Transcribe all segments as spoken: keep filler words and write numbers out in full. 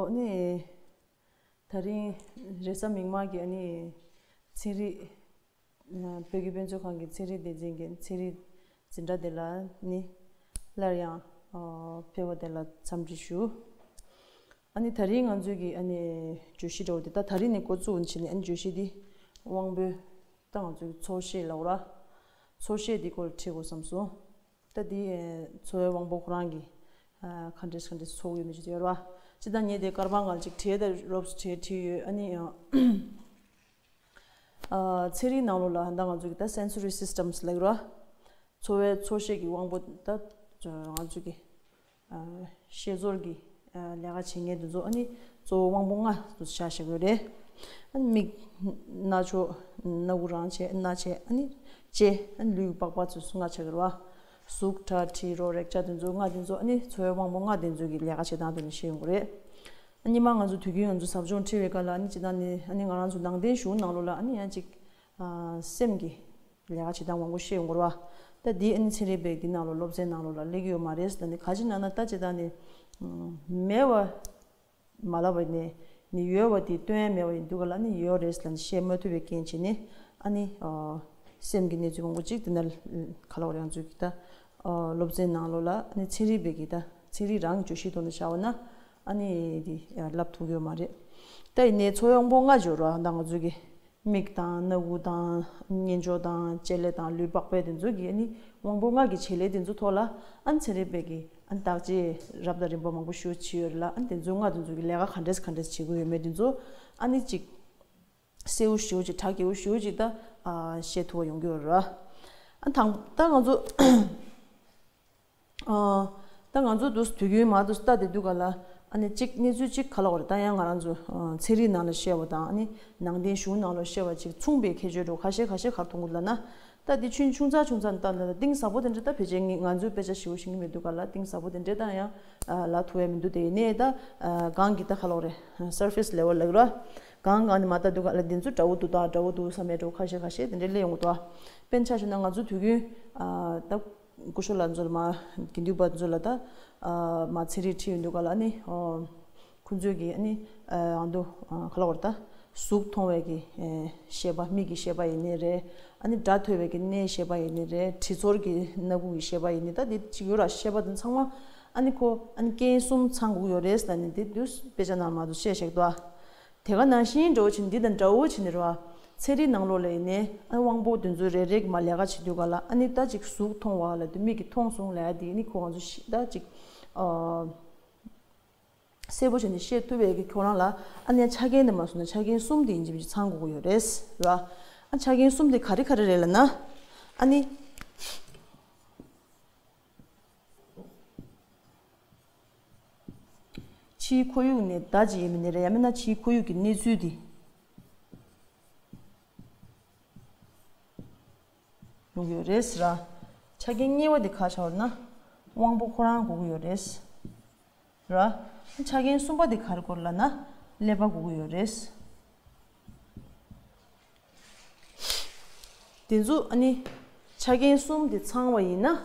ཨོ་ནི། ད་རིང་རེས་གཟའ་མིག་དམར་གྱི་ཨ་ནི་ཚན་རིག་བོད་ཀྱི་དཔེ་མཛོད་ཁང་གི་ཚན་རིག་སྡེ་ཚན་གྱི་ཚན་རིག་འཛིན་གྲྭ་དེ་ལ་ནི་སླར་ཡང་ཕེབས་པ་དེ་ལ་འཚམས་འདྲི་ཞུ། ཨ་ནི་ད་རིང་ང་ཚོའི་གི་ཨ་ནི་བརྗོད་གཞི་འདྲ་བོ་དེ་ད་ད་རིང་ནས་འགོ་བཙུགས་ནས་བྱས་ནས། ཨ་ནི་བརྗོད་གཞི་འདི་དབང་པོའི་ད་ང་ཚོའི་ཚོར་ཤེས་ལབ་དགོས་ར། ཚོར་ཤེས་འདི་སྐོར་ལ་ཁྲིད་དགོས་བསམ་སོང་། ད་འདི་ཚོར་བའི་དབང་པོ་ཁོ་རང་གི་ག་འདྲས་ག་འདྲས་ཚོར་ཡོད་མེད་ཅིག་ཡོད་ར། ཅི་ད་ངས་དེ་སྐར་མ་ལྔ་ཅིག་བྲིས་ད་རོབ་ཙམ་བྲིས་བྲིས་ཡོད། ཨ་ནི་ཡང་ཚན་རིག་ནང་ལོགས་ལ་ད་ང་ཚོ་གི་ད་སེན་སོ་རི་སིས་ཊམ་སི་ལབ་ཀྱི་ར། ཚོར་བའི་ཚོར་ཤེས་ཀྱི་དབང་པོ། ད་ང་ཚོ་གི་ཤེས་ཚོར་གྱི་ལས་ཀ་བྱེད་མཁན་དེ་ཚོ་ཨ་ནི་གཙོ་བོ་དབང་པོ་ལྔ་དུ་ཆ་བཞག་གི་ཡོད་རེད། ཨ་ནི་མིག་རྣ་ཆོ་སྣ་ཁུག་རང་བྱས། སྣ་བྱས། ཨ་ནི་ལྕེ། ཨ་ནི་ལུས་ཀྱི་པགས་པ་ཚོ་ལྔ་ཆགས་ཀྱི་རེད་བ། གཟུགས་སྒྲ་དྲི་རོ་རེག་བྱ་དེ་ཚོ་ལྔ། དེ་ཚོ་ཨ་ནི་ཚོར་བའི་དབང་པོ་ལྔ་དེ་ཚོ་གི་ལས་ཀ་བྱེད་སྟངས་དེ་ནི་ཤེས་ཡོང་གི་རེད། ཨ་ནི་མ་ང་ཚོ་དུས་རྒྱུན་ང་ཚོ་ཟབ་སྦྱོང་ཁྲིད་པའི་སྐབས་ལ་ཨ་ནི་ཅི་ད་ནི་ཨ་ནི་ང་རང་ཚོ་ནང་བསྟན་གཞུང་ནང་ལོགས་ལ་ཨ་ནི་ཡང་ཅིག་སེམས་ཀྱི་ལས་ཀ་བྱེད་སྟངས་མང་པོ་ཤེས་ཡོང་གི་རེད་བ། ད་འདི་ཨ་ནི་ཚན་རིག་པས་འདི་ནང་ལོགས་སློབ་ཚན་ནང་ལོགས་ལ་སླེབས་ཀྱི་ཡོད་མ་རེད་ཟེར་ལབ་ནས། ག་ཅི་ན་ན་ད་ཅི་ད་ནི་མེད་པ་མ་ལབ་པ་ནས་ནི་ཡོད་པ་དེ་སྟོན་ཡ་མེད་པ་ཡིན་དུས་ག་ལ་ནི་ཡོད་རེད་ཟེར་ལབ་ནས་བཤད་མ་ཐུབ་པའི་རྐྱེན་བྱས་ནས། ཨ་ནི་སེམས་ཀྱི་གནས་ཚུལ་མང་པོ་ཅིག་དེ་ན་ག་ལ་བར་ཡང་ཚུལ་གྱི་ད་སློབ་ཚན་ནང་ལོགས་ལ་ཨ་ནི་ཚན་རིག་པས་ཀྱི་ད་ཚན་རིག་རང་གི་བརྗོད་གཞིའི་ཐོག་ནས་བྱ་བ་ན་ཨ་ནི་དེ་བསླབ་ཐུབ་ཀྱི་ཡོད་མ་རེད། ད་ཡིན་ནའི་ཚོར་བའི་དབང་པོ་ལྔ་སྦྱོར་བ་ད་ང་ཚོ་གི་མིག་དང་། སྣ་ཁུག་དང་། སྙན་ཅོག་དང་། ལྕེ་ལེ་དང་། ལུས་པགས་པའི་དེ་ཚོ་གི་ཨ་ནི་དབང་པོ་ལྔ་གི་བྱེད་ལས་དེ་ཚོ་ཐོག་ལ་ཨ་ནི་ཚན་རིག་པས་ཀྱི་ཨ་ནི་བརྟག་དཔྱད་རབ་དང་རིམ་པ་མང་པོ་ཞེ་པོ་བྱས་ཡོད་རེད་ལ། ཨ་ནི་དེ་ཚོ་ལྔ་དེ་ཚོ་གི་ལས་ཀ་ག་འདྲས་ག་འདྲས་བྱེད་དགོས་ཡོད་མེད་དེ་ཚོ་ཨ་ནི་ཅིག་གསལ་པོ་ཞེ་པོ་ཅིག་གྲ་རྒྱས་པོ་ཞེ་པོ་ཅིག་ད་ཨ་བཤད་ཐུབ་པ་ཡོང་གི་ཡོད་རེད། ཨ་དང་ད་ང་ཚོ་ཨ་ད་ང་ཚོ་དུས་དུས་རྒྱུན་མ་དུས་ལྟ་དེ་དུས་ག་ལ་ཨ་ནི་གཅིག་གནས་ཚུལ་གཅིག་ག་ལ་བར་ད་ཡང་ང་རང་ཚོ་ཚན་རིག་ནང་ལ་བཤད་པ་དང་ཨ་ནི་ནང་བསྟན་གཞུང་ནང་ལ་བཤད་པ་ཅིག་མཚུངས་པའི་ཁྱད་ཆོས་འགྲོ་ཁ་ཤས་ཁ་ཤས་གར་མཐོང་གི་ལ་ན། ད་དེ་ཆུང་ཆུང་ཙག་ཆུང་ཙག་ད་ལ་གཏིང་ཟབ་པོ་དེ་འདྲ་ད་བེད་སྤྱད་ངེས། ང་ཚོའི་དཔེ་ཆ་ཞིབ་པོ་ཤེས་ཀྱི་མི་འདུག་ག་ལ། གཏིང་ཟབ་པོ་དེ་འདྲ་ད་ཡང་ལ་ཐུབ་ཡ་མི་འདུག་དེ་ཡིན་ནའི་ད་གང་གི་ད་ག་ལ་བར་སར་ཕེ་སི་ལེ་ཝལ་ལ་གི་ར་གང་གང་ནས་མ་ལྟ་འདུག་ག་ལ། དེ་ཚོ་འདྲ་བོ་འདུག་ད་འདྲ་བོ་འདུག་བསམ་ཡ་འགྲོ་ཁ་ཤས་ཁ་ཤས་དེ་འདྲ་སླེབས་ཡོང་གི་འདུག་དཔེར་ན་ཆ་བཞག་ན་ང་ཚོ་དུས་རྒྱུན་ད་སྐུ་ཞབས་ལགས་ཚོ་ལ་མ་དགེ་འདུན་པ་ཚོ་ལ་ད་མ་ཚན་རིག་ཁྲིད་ཡོང་དུས་ག་ལ་ནི་ཁོང་ཚོས་ཀྱི་ཨ་ནི་ཨ་འདུ་ཨ་ག་ལ་བར་ད་གཟུགས་མཐོང་བའི་གི་ཨེ་ཤེས་པ། མིག་གི་ཤེས་པ་ཡིན་ནི་རེད། ཨ་ནི་སྒྲ་ཐོས་པའི་གི་སྣའི་ཤེས་པ་ཡིན་ནི་རེད། དྲི་ཚོར་གྱི་སྣ་ཁུག་གི་ཤེས་པ་ཡིན་ནི། ད་འདི་གཅིག་ཡོད་ར། ཤེས་པ་འདི་ཚང་མ་ཨ་ནི་ཁོ་ཨ་ནི་རྐྱེན་གསུམ་ཚང་དགོས་ཡོད་རེད་ཟེར་ནི་འདི་དུས་དཔེ་ཆ་ནང་མ་གཏོགས་བཤད་བཞག་འདུག་དེ་ག་ནང་བཞིན་འདྲ་བོ་བྱས་ནི་འདི་དང་འདྲ་བོ་བྱས་ནི་རེད་བ། ཚན་རིག་ནང་ལོགས་ལ་ཡིན་ནི་ཨ་ནི་དབང་པོ་འདི་ཚོ་རེ་རེ་གི་མ་ལས་ཀ་བྱེད་དུས་ག་ལ་ཨ་ནི་ད་ཅིག་གཟུགས་མཐོང་བ་ལ་དུ་མིག་གིས་མཐོང་སོང་ལབ་ཡ་དེ་ཨ་ནི་ཁོ་ང་ཚོ་ཤི་ད་ཅིག་ཨ། གསལ་པོ་བྱས་ནས་བཤད་ཐུབ་པའི་གི་ཁྱོད་རང་ལ་ཨ་ནི་ཆ་རྐྱེན་དེ་མ་སོང་ན་ཆ་རྐྱེན་གསུམ་དེ་ཡིན་གཅིག་མིན་གཅིག་ཚང་དགོས་ཀྱི་ཡོད་རེད་ར། ཨ་ཆ་རྐྱེན་གསུམ་དེ་ག་རེ་ག་རེ་རེད་ལབ་ན། ཨ་ནི་ཕྱིའི་ཁོར་ཡུག་ནས་བརྡ་ཅིག་ཡིན་མིན་ནི་རེད། ཡང་མིན་ན་ཕྱིའི་ཁོར་ཡུག་གི་གནས་ཚུལ་དེ། ཡོང་གི་ཡོད་རེད་ཟེར་ར། ཆ་རྐྱེན་གཉིས་པ་དེ་ག་རེ་ཆགས་པ་རེད་ན། དབང་པོ་ཁོ་རང་དགོས་ཀྱི་ཡོད་རེད་ཟེར་ར། ཆ་རྐྱེན་གསུམ་པ་དེ་ག་རེ་དགོས་ལབ་ན། ཀླད་པ་དགོས་ཀྱི་ཡོད་རེད་ཟེར། དེ་ཚོ་ཨ་ནི་ཆ་རྐྱེན་གསུམ་དེ་ཚང་བ་ཡིན་ན།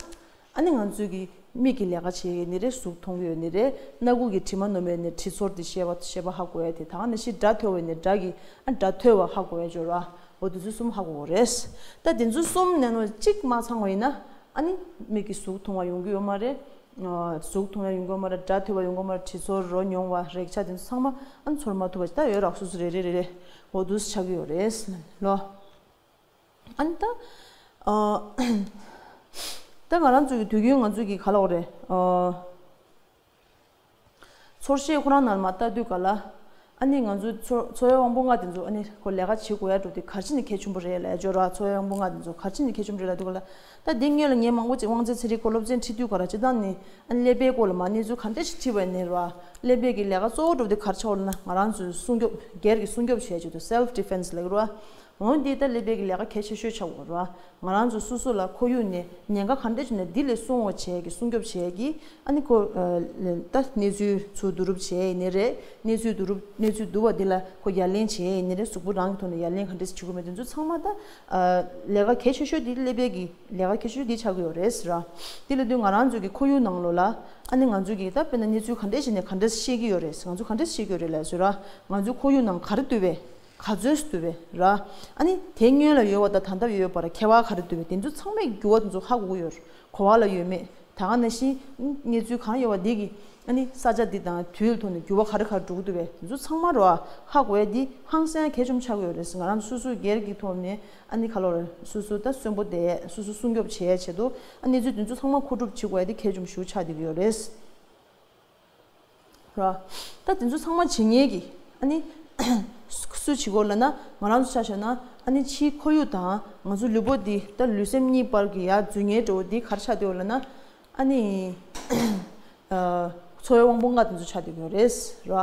ཨ་ནི་ང་ཚོས་ཀྱི་མིག་གི་ལས་ཀ་བྱེད་ཡོད་ནི་རེད། གཟུགས་མཐོང་གི་ཡོད་ནི་རེད། སྣ་ཁུག་གི་དྲི་མ་སྣོམ་ཡོད་ནི་དྲི་ཚོར་དེ་ཤེས་པ་ཤེས་པ་ཧ་གོ་ཡ་དེ་དང་ནི་ཤི་སྒྲ་ཐོས་པ་ཡོད་ནི་སྒྲ་གི་ཨ་སྒྲ་ཐོས་པ་ཧ་གོ་ཡ་སྦྱོར་བ། འོ་དེ་ཚོ་གསུམ་ཧ་གོ་དགོས་རེད། ད་དེ་ཚོ་གསུམ་ནས་ནོ་གཅིག་མ་ཚང་བ་ཡིན་ན་ཨ་ནི་མིག་གི་གཟུགས་མཐོང་བ་ཡོང་གི་ཡོད་མ་རེད། གཟུགས་མཐོང་བ་ཡོང་གི་ཡོད་མ་རེད། སྒྲ་ཐོས་པ་ཡོང་གི་ཡོད་མ་རེད། དྲི་ཚོར་རོ་མྱོང་བ་རེག་བྱ་དེ་ཚོ་ཚང་མ་ཨ་ནི་ཚོར་མ་ཐུབ་པ་ཞིག་ད་ཡོད་རག་སོ་སོ་རེ་རེ་རེ་རེ་འོ་དུས་ཆགས་ཀྱི་ཡོད་རེད་ལོ། ཨ་ནི་ད། ཨ། ད་ང་རང་ཚོ་གི་དུས་རྒྱུན་ང་ཚོ་གི་ག་ལ་འོ་རེད། ཨ། ཚོར་ཤེས་ཁོ་རང་ནང་མ་ལྟ་དུས་ག་ལ། ཨ་ནི་ང་ཚོའི་ཚོར་ཚོར་བའི་དབང་པོ་ལྔ་དེ་ཚོ་ཨ་ནི་ཁོ་ལས་ཀ་བྱེད་དགོས་ཡ་འགྲོ་དུས་ག་རེ་བྱས་ནས་གལ་ཆེན་པོ་རེད་ལབ་ཡ་སྦྱོར་བ། ཚོར་བའི་དབང་པོ་ལྔ་དེ་ཚོ་ག་རེ་བྱས་ནས་གལ་ཆེན་པོ་རེད་ལབ་དུས་ག་ལ། ད་འདི་སྔོན་ལ་ངས་མང་པོ་ཅིག་དབང་རྩའི་ཚན་རིག་སྐོར་སློབ་ཚན་ཁྲིད་དུས་ག་ར་སྤྱིར་བཏང་ནི་ཨ་ནི་ཀླད་པའི་སྐོར་ལ་མ་གནས་ཚུལ་ག་འདྲ་ཞིག་ཁྲིད་པ་ཡིན་ནའི་ར། ཀླད་པའི་གི་ལས་ཀ་གཙོ་བོ་འགྲོ་དུས་ག་རེ་ཆགས་འོ་ན་ང་རང་ཚོའི་སྲུང་སྐྱོབ་སྒེར་གྱི་སྲུང་སྐྱོབ་བྱེད་ཡ་ཅིག་འདུག self defense ལབ་ཀྱི་རེད་བ། འོན་ཏེ་ད་ཀླད་པའི་གི་ལས་ཀ་གལ་ཆེ་ཤོས་ཆགས་ཡོད་རེད་བ། ང་རང་ཚོ་སོ་སོ་ལ་ཁོར་ཡུག་ནས་ཉེན་ཁ་ག་འདྲ་བྱུང་ནས་འདི་ལས་སྲུང་བ་བྱས་ཀྱི་སྲུང་སྐྱོབ་བྱས་ཀྱི་ཨ་ནི་ཁོ་ད་གནས་ཚུལ་ཚུར་བསྡུ་རུབ་བྱས་ཡིན་ནི་རེད། གནས་ཚུལ་བསྡུ་རུབ་གནས་ཚུལ་བསྡུ་བ་འདི་ལ་ཁོ་ཡ་ལན་བྱས་ཡིན་ནི་རེད། གཟུགས་པོ་རང་གི་ཐོག་ནས་ཡ་ལན་ག་འདྲ་བྱེད་དགོས་མེད་དེ་ཚོ་ཚང་མ་ད་ལས་ཀ་གལ་ཆེ་ཤོས་འདི་ཀླད་པའི་གི་ལས་ཀ་གལ་ཆེ་ཤོས་འདི་ཆགས་ཀྱི་ཡོད་རེད་ཟེར་ར། འདི་ལ་དུས་ང་རང་ཚོ་གི་ཁོར་ཡུག་ནང་ལོགས་ལ་ཨ་ནི་ང་ཚོ་གི་ད་དཔེར་ན་གནས་ཚུལ་ག་འདྲ་ཞིག་ནས་ག་འདྲ་ཤེས་ཀྱི་ཡོད་རེད། ང་ཚོ་ག་འདྲ་ཤེས་ཀྱི་ཡོད་རེད་ལབ་ཟེར་ར། ང་ཚོའི་ཁོར་ཡུག་ནང་ག་རེ་འདུག་པས། ག་ཚོད་འདུག་པས་ར། ཨ་ནི་དེ་སྔོན་ལ་ཡོད་པ་དང་ད་ལྟ་ཡོད་པར་ཁྱད་པར་ག་རེ་འདུག་པས། དེ་ཚོ་ཚང་མའི་འགྱུར་བ་དེ་ཚོ་ཧ་གོ་གི་ཡོད་རེད། གོ་བ་ལ་ཡོད་མེད། ད་ག་ནང་བཞིན་གནས་ཚུལ་གང་ཡོད་པ་འདི་གི་ཨ་ནི་ས་ཆ་འདི་དང་དུས་ལ་ཐོག་ནས་འགྱུར་བ་ག་རེ་ག་རེ་འགྲོ་གི་འདུག་པས། དེ་ཚོ་ཚང་མ་ར་ཧ་གོ་ཡ་འདི་ཧང་སང་གལ་ཆེན་པོ་ཆགས་ཀྱི་ཡོད་རེད། ང་རང་ཚོ་སོ་སོའི་སྒེར་གྱི་ཐོག་ནས་ཨ་ནི་ག་ལབ་རེད། སོ་སོ་ད་གསོན་པོ་བསྡད་སོ་སོ་སྲུང་སྐྱོབ་བྱེད་ཡ་ཆེད་དུ་ཨ་གནས་ཚུལ་དེ་ཚོ་ཚང་མ་མཁོ་སྒྲུབ་བྱེད་དགོས་ཡ་འདི་གལ་ཆེན་པོ་ཞེ་པོ་ཆགས་བསྡད་ཀྱི་ཡོད་རེད། ར། ད་དེ་ཚོ་ཚང་མ་བྱེད་མཁན་གྱི་ཨ་ནི་སུ་བྱེད་དགོས་ལབ་ན། ང་རང་ཚོ་ཆ་བཞག་ན་ཨ་ནི་ཕྱིའི་ཁོར་ཡུག་དང་ང་ཚོ་ལུས་པོ་འདི་ད་ལུས་སེམས་གཉིས་བར་གྱི་ཡ་འཛུལ་མཁན་འདྲ་བོ་འདི་ག་རེ་ཆགས་བསྡད་ཡོད་ལབ་ན། ཨ་ནི་ཨ་འཚོ་བའི་དབང་པོ་ལྔ་དེ་ཚོ་ཆགས་བསྡད་ཡོད་རེད་ར།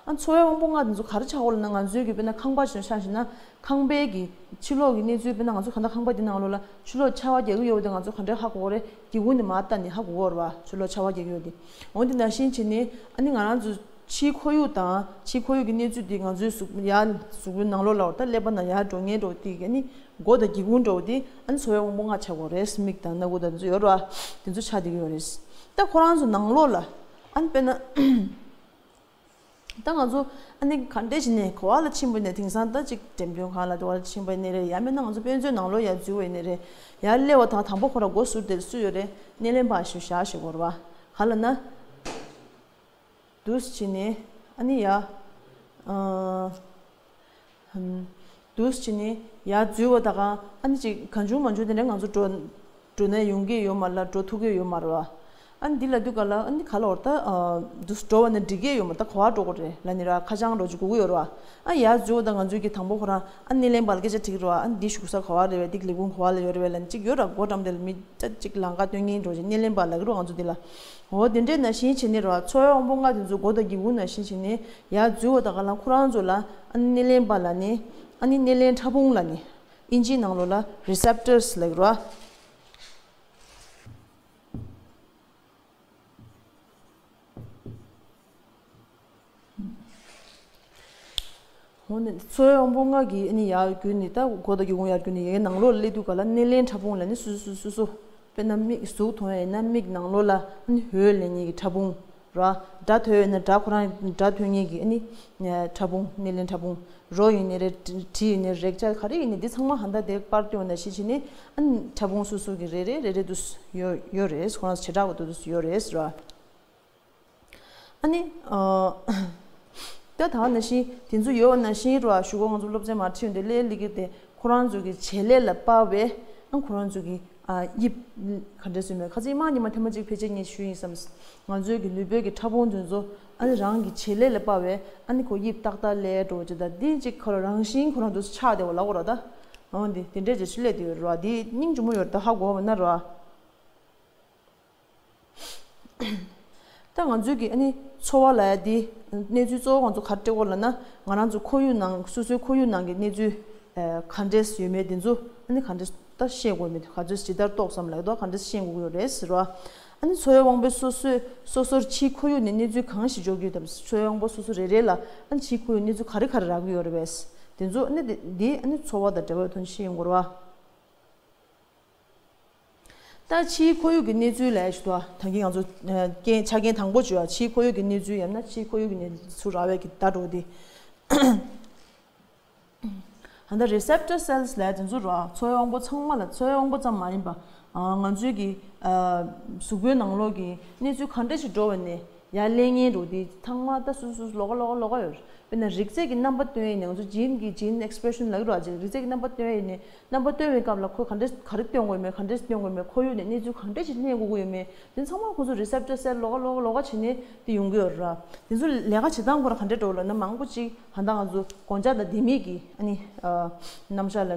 ཨ་འཚོ་བའི་དབང་པོ་ལྔ་དེ་ཚོ་ག་རེ་ཆགས་ཡོད་ལབ་ན། ང་ཚོའི་གི་དཔེར་ན་ཁང་པ་ཞིག་ཆ་བཞག་ན། ཁང་པའི་གི་ཕྱི་ལོགས་ཀྱི་གནས་ཚུལ། དཔེར་ན་ང་ཚོ་གང་ལྟར་ཁང་པ་འདི་ནང་ལོགས་ལ་ཕྱི་ལོགས་ཆར་པ་རྒྱག་གི་ཡོད་པ་དེ་ང་ཚོ་ག་འདྲ་ཧ་གོ་གི་རེད། སྒེའུ་ཁུང་ནས་མར་ལྟ་ནས་ཧ་གོ་གི་ཡོད་རེད་བ། ཕྱི་ལོགས་ཆར་པ་རྒྱག་གི་ཡོད་དེ། འོ་དེ་ནང་བཞིན་བྱས་ནས་ཨ་ནི་ང་རང་ཚོ་ཕྱིའི་ཁོར་ཡུག་དང་ཕྱིའི་ཁོར་ཡུག་གི་གནས་ཚུལ་དེ་ང་ཚོའི་གཟུགས་ཡ་གཟུགས་པོའི་ནང་ལོགས་ལ་འོ་ད་ཀླད་པ་ནང་ཡར་འགྲོ་མཁན་འདྲ་བོ་དེ་གི་ཨ་ནི་མགོ་དང་སྒེའུ་ཁུང་འདྲ་བོ་དེ་ཨ་ནི་འཚོ་བའི་དབང་པོ་ལྔ་ཆགས་ཀྱི་ཡོད་རེད། མིག་དང་སྣ་ཁུག་དང་དེ་ཚོ་ཡོད་རེད་བ། དེ་ཚོ་ཆགས་བསྡད་ཀྱི་ཡོད་རེད། ད་ཁོ་རང་ཚོ་ནང་ལོགས་ལ་ཨ་ནི་དཔེར་ན། ད་ང་ཚོ་ཨ་ནི་ག་འདྲས་བྱས་ནས་ག་པ་ལ་ཕྱིན་པ་ཡིན་ནའི། དེང་སང་ད་ཅིག་འགྲེམས་སྟོན་ཁང་ལ་དེ་པ་ལ་ཕྱིན་པ་ཡིན་ནའི་རེད། ཡང་མིན་ན་ང་ཚོ་དཔེ་མཛོད་ནང་ལོགས་ཡར་འཛུལ་བ་ཡིན་ནའི་རེད། ཡར་སླེབས་པ་དང་དང་པོ་ཁོ་རང་མགོ་ཟུར་དེ་སུ་ཡོད་རེད། སྣེ་ལེན་པ་ཞིག་བཞག་ཞིག་དགོས་རེད་བ། ག་ལབ་ན། འདུག་སེ་བྱས་ནས་ཨ་ནི་ཡ། ཨ། ཧམ། འདུག་སེ་བྱས་ནས་ཡར་འཛུལ་བ་ད་ག་ཨ་ནི་ཅིག་གང་བྱུང་མང་བྱུང་དེ་འདྲ་ང་ཚོ་འགྲོ་འགྲོ་ན་ཡོང་གི་ཡོད་མ་རེད་ལ། འགྲོ་ཐུབ་ཀྱི་ཡོད་མ་རེད་བ། ཨ་ནི་འདི་ལ་དུས་ག་ལ་ཨ་ནི་ག་ལ་བར་ད་འདུག་སེ་འགྲོ་བ་ན་འགྲིག་གི་ཡོད་མ་རེད། ད་ག་པར་འགྲོ་དགོས་རེད་ལབ་ནི་ར། ཁ་བྱང་འགྲོ་ཅིག་དགོས་ཀྱི་ཡོད་རེད་བ། ཨ་ཡར་འཛུལ་བ་ད་ང་ཚོའི་གི་དང་པོ་ཁོ་རང་ཨ་སྣེ་ལེན་པ་ལ་སྐད་ཆ་དྲིས་ཀྱི་རེད་བ། ཨ་ནི་འདི་བཞུགས་ས་ག་པར་རེད་པས། འདི་ལས་ཁུངས་ག་པར་ལ་ཡོད་རེད་པས་ལབ་ནི་ཅིག་ཡོད་ར། སྒོ་འགྲམ་དེ་ལ་མི་ད་ཅིག་ལམ་ཁ་སྟོན་མཁན་འགྲོ་ཅིག་སྣེ་ལེན་པ་ལབ་ཀྱི་རེད་བ་ང་ཚོ་འདི་ལ། འོ་དེ་འདྲས་ནང་བཞིན་བྱས་ནས་རེད་བ། འཚོ་བའི་དབང་པོ་ལྔ་དེ་ཚོ་མགོ་དང་སྒེའུ་ཁུང་ནང་བཞིན་བྱས་ནས་ཡར་འཛུལ་བ་ད་ག་ལ་ཁོ་རང་ཚོ་ལ་ཨ་ནི་སྣེ་ལེན་པ་ལབ་ནི། ཨ་ནི་སྣེ་ལེན་ཕྲ་ཕུང་ལབ་ནི། ཨིན་ཇིའི་ནང་ལོགས་ལ་རི་སེབ་ཊར་སི་ལབ་ཀྱི་རེད་བ། འོ་ནི་འཚོ་བའི་དབང་པོ་ལྔ་གི་ཨ་ནི་ཡར་རྒྱུག་ནི། ད་མགོ་དང་སྒེའུ་ཁུང་ཡར་རྒྱུག་ནི་ཡའི་ནང་ལོགས་ལ་སླེབས་དུས་ག་ལ་སྣེ་ལེན་ཕྲ་ཕུང་ལབ་ནི་སོ་སོ་སོ་སོ། དཔེར་ན་མིག་གཟུགས་མཐོང་ཡ་ཡིན་ན་མིག་ནང་ལོགས་ལ་ཨ་ནི་འོད་ལེན་མཁན་གྱི་ཕྲ་ཕུང་ར། སྒྲ་ཐོས་ཡ་ཡིན་ན་སྒྲ་ཁོ་རང་སྒྲ་ཐོས་མཁན་གྱི་ཨ་ནི་ཕྲ་ཕུང་། སྣེ་ལེན་ཕྲ་ཕུང་། རོ་ཡིན་ནའི་རེད། དྲི་ཡིན་ནའི་རེད། རེག་བྱ་ག་རེ་ཡིན་ནའི་འདི་ཚང་མ་ཧ་ད་དེ་པར་སྟོན་ནང་བཞིན་བྱས་ནས་ཨ་ནི་ཕྲ་ཕུང་སོ་སོ་གི་རེ་རེ་རེ་རེ་འདུག་སེ་ཡོད་ཡོད་རེད། ཁོ་རང་ཚོ་བྱེ་བྲག་པ་འདུག་སེ་ཡོད་རེད་ར། ཨ་ནི། ཨ། ད་ད་ནང་བཞིན་དེ་ཚོ་ཡོད་པ་ནང་བཞིན་རེད་བ། གཞུག་གུ་ང་ཚོ་སློབ་ཚན་མར་ཁྲིད་ཡོང་དུས་ཀླད་ཀླད་ཀོར་དེ་ཁོ་རང་ཚོ་གི་བྱེད་ལས་ལ་དཔག་པའི་ཨ་ཁོ་རང་ཚོ་གི་ཨ་དབྱིབས་ག་འདྲ་བཟོས་མེད། ཁ་སང་མ་ཉི་མ་ཐེངས་མ་གཅིག་ཕལ་ཆེར་ངས་ཞུས་ཡིན་བསམ། ང་ཚོའི་གི་ལུས་པོའི་གི་ཕྲ་ཕུང་དེ་ཚོ་ཨ་ནི་རང་གི་བྱེད་ལས་ལ་དཔག་པའི་ཨ་ནི་ཁོ་དབྱིབས་ཏག་ཏག་ལས་འགྲོ་བྱེད། ད་འདི་གཅིག་ཁོ་རང་རང་བཞིན་ཁོ་རང་འདུག་སེ་ཆགས་བསྡད་པ་ལབ་དགོས་རེད་ད། འོ་འདི་དེ་འདྲས་ཅིག་སླེབས་བསྡད་ཡོད་རེད་བ། འདི་སྙིང་རྗེ་མོ་ཡོད་རེད་ད། ཧ་གོ་བ་ན་རེད་བ། ད་ང་ཚོའི་གི་ཨ་ནི་འཚོ་བ་ལ་ཡ་འདི་གནས་ཚུལ་གཙོ་བོ་ང་ཚོ་ག་རེ་སྤྲད་དགོས་ལབ་ན། ང་རང་ཚོ་ཁོར་ཡུག་ནང་སོ་སོའི་ཁོར་ཡུག་ནང་གི་གནས་ཚུལ་ཨ་ག་འདྲས་ཡོད་མེད་དེ་ཚོ་ཨ་ནི་ག་འདྲས་ད་ཤེས་དགོས་མེད། ག་ཚོད་ཇི་ལྟར་རྟོགས་བསམ་ལབ་དོ། ག་འདྲས་ཤེས་དགོས་ཀྱི་ཡོད་རེད་ཟེར་བ། ཨ་ནི་འཚོ་བའི་དབང་པོའི་སོ་སོའི་སོ་སོར་ཕྱིའི་ཁོར་ཡུག་ནས་གནས་ཚུལ་གང་ཞིག་འབྱོར་གྱི་ཡོད་དམ། འཚོ་བའི་དབང་པོ་སོ་སོ་རེ་རེ་ལ་ཨ་ནི་ཕྱིའི་ཁོར་ཡུག་གནས་ཚུལ་ག་རེ་ག་རེ་རག་གི་ཡོད་རེད་པས། དེ་ཚོ་ཨ་ནི་དེ་འདི་ཨ་ནི་འཚོ་བ་དང་འབྲེལ་བའི་ཐོག་ནས་ཤེས་ཡོང་དགོས་རེད་བ། ད་ཕྱིའི་ཁོར་ཡུག་གི་གནས་ཚུལ་ལབ་ཡ་ཞིག་འདུག་ཨ། ད་གིན་ང་ཚོ་ཨ་རྐྱེན་ཆ་རྐྱེན་དང་པོ་བརྗོད་ཡ། ཕྱིའི་ཁོར་ཡུག་གི་གནས་ཚུལ་ཡང་ན་ཕྱིའི་ཁོར་ཡུག་གི་གནས་ཚུལ་རག་པའི་གི་བརྡ་འགྲོ་དེ། ད་ལྟ་རི་སེབ་ཊར་སེལ་སི་ལབ་ཡ་དེ་ཚོ་ར་འཚོ་བའི་དབང་པོ་ཚང་མ་ལ། འཚོ་བའི་དབང་པོ་ཙམ་མ་ཡིན་པ་ཨ་ང་ཚོའི་གི་ཨ་གཟུགས་པོའི་ནང་ལོགས་ཀྱི་གནས་ཚུལ་ག་འདྲ་ཞིག་འགྲོ་བ་ནས་ཡར་ལེན་མཁན་འགྲོ་དེ་ཚང་མ་ད་སོ་སོ་སོ་ལོགས་ཀ་ལོགས་ཀ་ལོགས་ཀ་ཡོད་རེད། དཔེར་ན་རིགས་རྫས་ཀྱི་རྣམ་པ་སྟོན་ཡས་ནས་ང་ཚོ་ཇིན་གྱི་ཇིན་ཨེགས་པི་རེ་ཤན་ལབ་ཀྱི་རེད་བ། རིགས་རྫས་ཀྱི་རྣམ་པ་སྟོན་ཡས་ནས་རྣམ་པ་སྟོན་པའི་སྐབས་ལ་ཁོས་ག་འདྲས་ག་རེ་སྟོན་དགོས་ཡོད་མེད། ག་འདྲས་སྟོན་དགོས་ཡོད་མེད། ཁོར་ཡུག་ནས་གནས་ཚུལ་ག་འདྲས་ཞིག་ལེན་དགོས་ཀྱི་ཡོད་མེད། དེ་ཚང་མ་ཁོ་ཚོ་རི་སེབ་ཊར་སེལ་ལོགས་ཀ་ལོགས་ཀ་ལོགས་ཀ་བྱས་ནས་དེ་ཡོང་གི་ཡོད་རེད། དེ་ཚོ་ལས་ཀ་བྱེད་སྟངས་ཁོ་རང་ག་འདྲས་འགྲོ་ལབ་ན། མང་པོ་ཅིག་ད་ལྟ་ང་ཚོ་སྒོ་ལྕགས་དང་ལྡེ་མིག་གི་ཨ་ནི་ཨ་རྣམ་གཞག་ལ་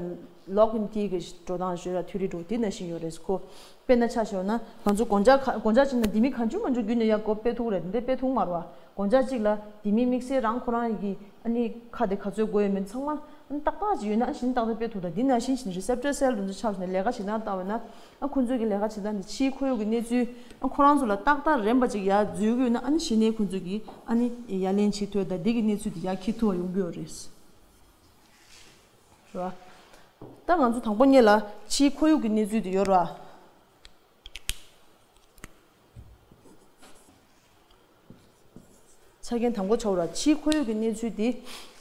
ལོག་ཨིན་ཊི་གི་འགྲོ་སྟངས་ཞུ་ཡ་ཐིའོ་རི་འགྲོ་དེ་ནང་བཞིན་ཡོད་རེད་ཁོ། དཔེར་ན་ཆ་བཞག་ན་ང་ཚོ་སྒོ་ལྕགས་ཁ་སྒོ་ལྕགས་གཅིག་ནང་ལྡེ་མིག་གང་བྱུང་མང་བྱུང་བརྒྱུད་ནས་ཡར་སྒོ་ཕྱེ་ཐུབ་རེད། དེ་འདྲས་ཕྱེ་ཐུབ་མ་རེད་བ། སྒོ་ལྕགས་གཅིག་ལ་ལྡེ་མིག་དམིགས་བསལ་རང་ཁོ་རང་གི་ཨ་ནི་ཁ་དེ་ག་ཚོད་དགོས་ཡོད་མེད་ཚང་མ་ ཏག་ཏག་ཅིག་ཡོད་ན་ཨ་ནི་གཞི་ནས་ཏག་ཏག་དཔེ་ཐུབ། ད་འདི་ནང་བཞིན་བྱས་ནས་རི་སེབ་ཊར་སེལ་དེ་ཚོ་ཆགས་བྱས་ནས་ལས་ཀ་བྱེད་སྟངས་ལྟ་བས་ན། ཨ་ཁོ་ཚོའི་གི་ལས་ཀ་བྱེད་སྟངས་དེ་ཕྱིའི་ཁོར་ཡུག་གི་གནས་ཚུལ་ཨ་ཁོ་རང་ཚོ་ལ་ཏག་ཏག་རན་པ་ཅིག་ཡར་འཛུལ་གྱི་ཡོད་ན། ཨ་ནི་གཞི་ནས་ཁོ་ཚོས་གི་ཨ་ནི་ཡ་ལན་བྱེད་ཐུབ། ད་འདི་གི་གནས་ཚུལ་དེ་ཡར་འཁྱེར་ཐུབ་པ་ཡོང་གི་ཡོད་རེད། རེད་བ། ད་ང་ཚོ་དང་པོ་ཉིད་ལ་ཕྱིའི་ཁོར་ཡུག་གི་གནས་ཚུལ་དེ་ཡོད་རེད་བ། ཆ་རྐྱེན་དང་པོ་ཆགས་ར། ཕྱིའི་ཁོར་ཡུག་གི་གནས་ཚུལ་འདི་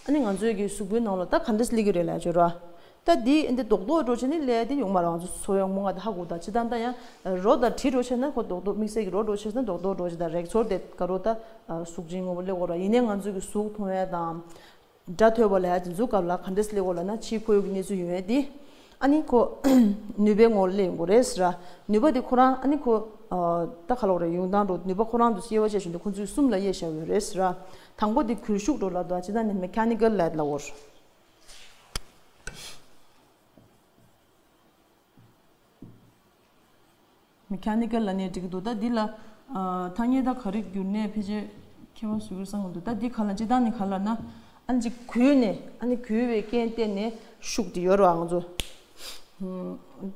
ཨ་ནི་ང་ཚོའི་གི་གཟུགས་པོའི་ནང་ལ་ད་ག་འདྲས་སླེབས་ཀྱི་རེད་ལབ་ཡ་ཅིག་ཡོད་ར། ད་འདི་འདི་རྡོག་རྡོག་འགྲོ་བྱས་ནི་ལས་འདི་ཡོང་མ་རེད། ང་ཚོ་ཚོར་བ་ཡོང་མ་ང་ད་ཧ་གོ། ད་ཅི་ད་ད་ཡང་རོ་དང་གྲི་འགྲོ་བྱས་ན་ཁོ་རྡོག་རྡོག། དམིགས་བསལ་གྱི་རོ་འགྲོ་བྱས་ན་རྡོག་རྡོག་འགྲོ་བྱས། ད་རེག་ཚོར་དེ་ག་རོ་ད་གཟུགས་ཅན་དངོས་པོ་སླེབས་དགོས་ར། ཡིན་ནའི་ང་ཚོའི་གི་གཟུགས་མཐོང་ཡ་དང་། སྒྲ་ཐོས་པ་ལ་ཡ་དེ་ཚོ་སྐབས་ལ་ག་འདྲས་སླེབས་དགོས་ལབ་ན། ཕྱིའི་ཁོར་ཡུག་གི་གནས་ཚུལ་ཡོང་ཡ་དེ་ཨ་ནི་ཁོ་ནུས་པའི་ངོ་ལ་སླེབས་ཡོང་དགོས་རེད་ཟེར་ར། ནུས་པ་དེ་ཁོ་རང་ཨ་ནི་ཁོ་ཨ་ད་ག་ལབ་དགོས་རེད། ཡོང་སྟངས་འགྲོ། ནུས་པ་ཁོ་རང་དུ་དབྱེ་བ་ཕྱེ་བཞིན་དུ་ཁོ་ཚོས་གསུམ་ལ་དབྱེ་བཞག་ཡོད་རེད་ཟེར་ར། དང་པོ་དེ་གུལ་ཤུགས་འགྲོ་ལབ་འདུག་ཅི་ད་ནི་མེ་ཁ་ནི་ཀལ་ལབ་ལབ་དགོས་རེད། མེ་ཁ་ནི་ཀལ་ལབ་ནའི་འགྲིག་གི་འདུག་ད་འདི་ལ་ཨ་ཐ་སྙད་ད་ག་རེ་བསྒྱུར་ནའི་ཕལ་ཆེར་ཁྱད་པར་བཟོ་གི་རེད་བསམ་གི་འདུག་ད་འདི་ག་ལ་སྤྱིར་བཏང་ནི་ག་ལབ་ན། ཨ་ནི་ཅིག་གུལ་ནས་ཨ་ནི་གུལ་བའི་རྐྱེན་བརྟེན་ནས་ཤུགས་དེ་ཡོད་རེད་བ། ང་ཚོ་ཨ་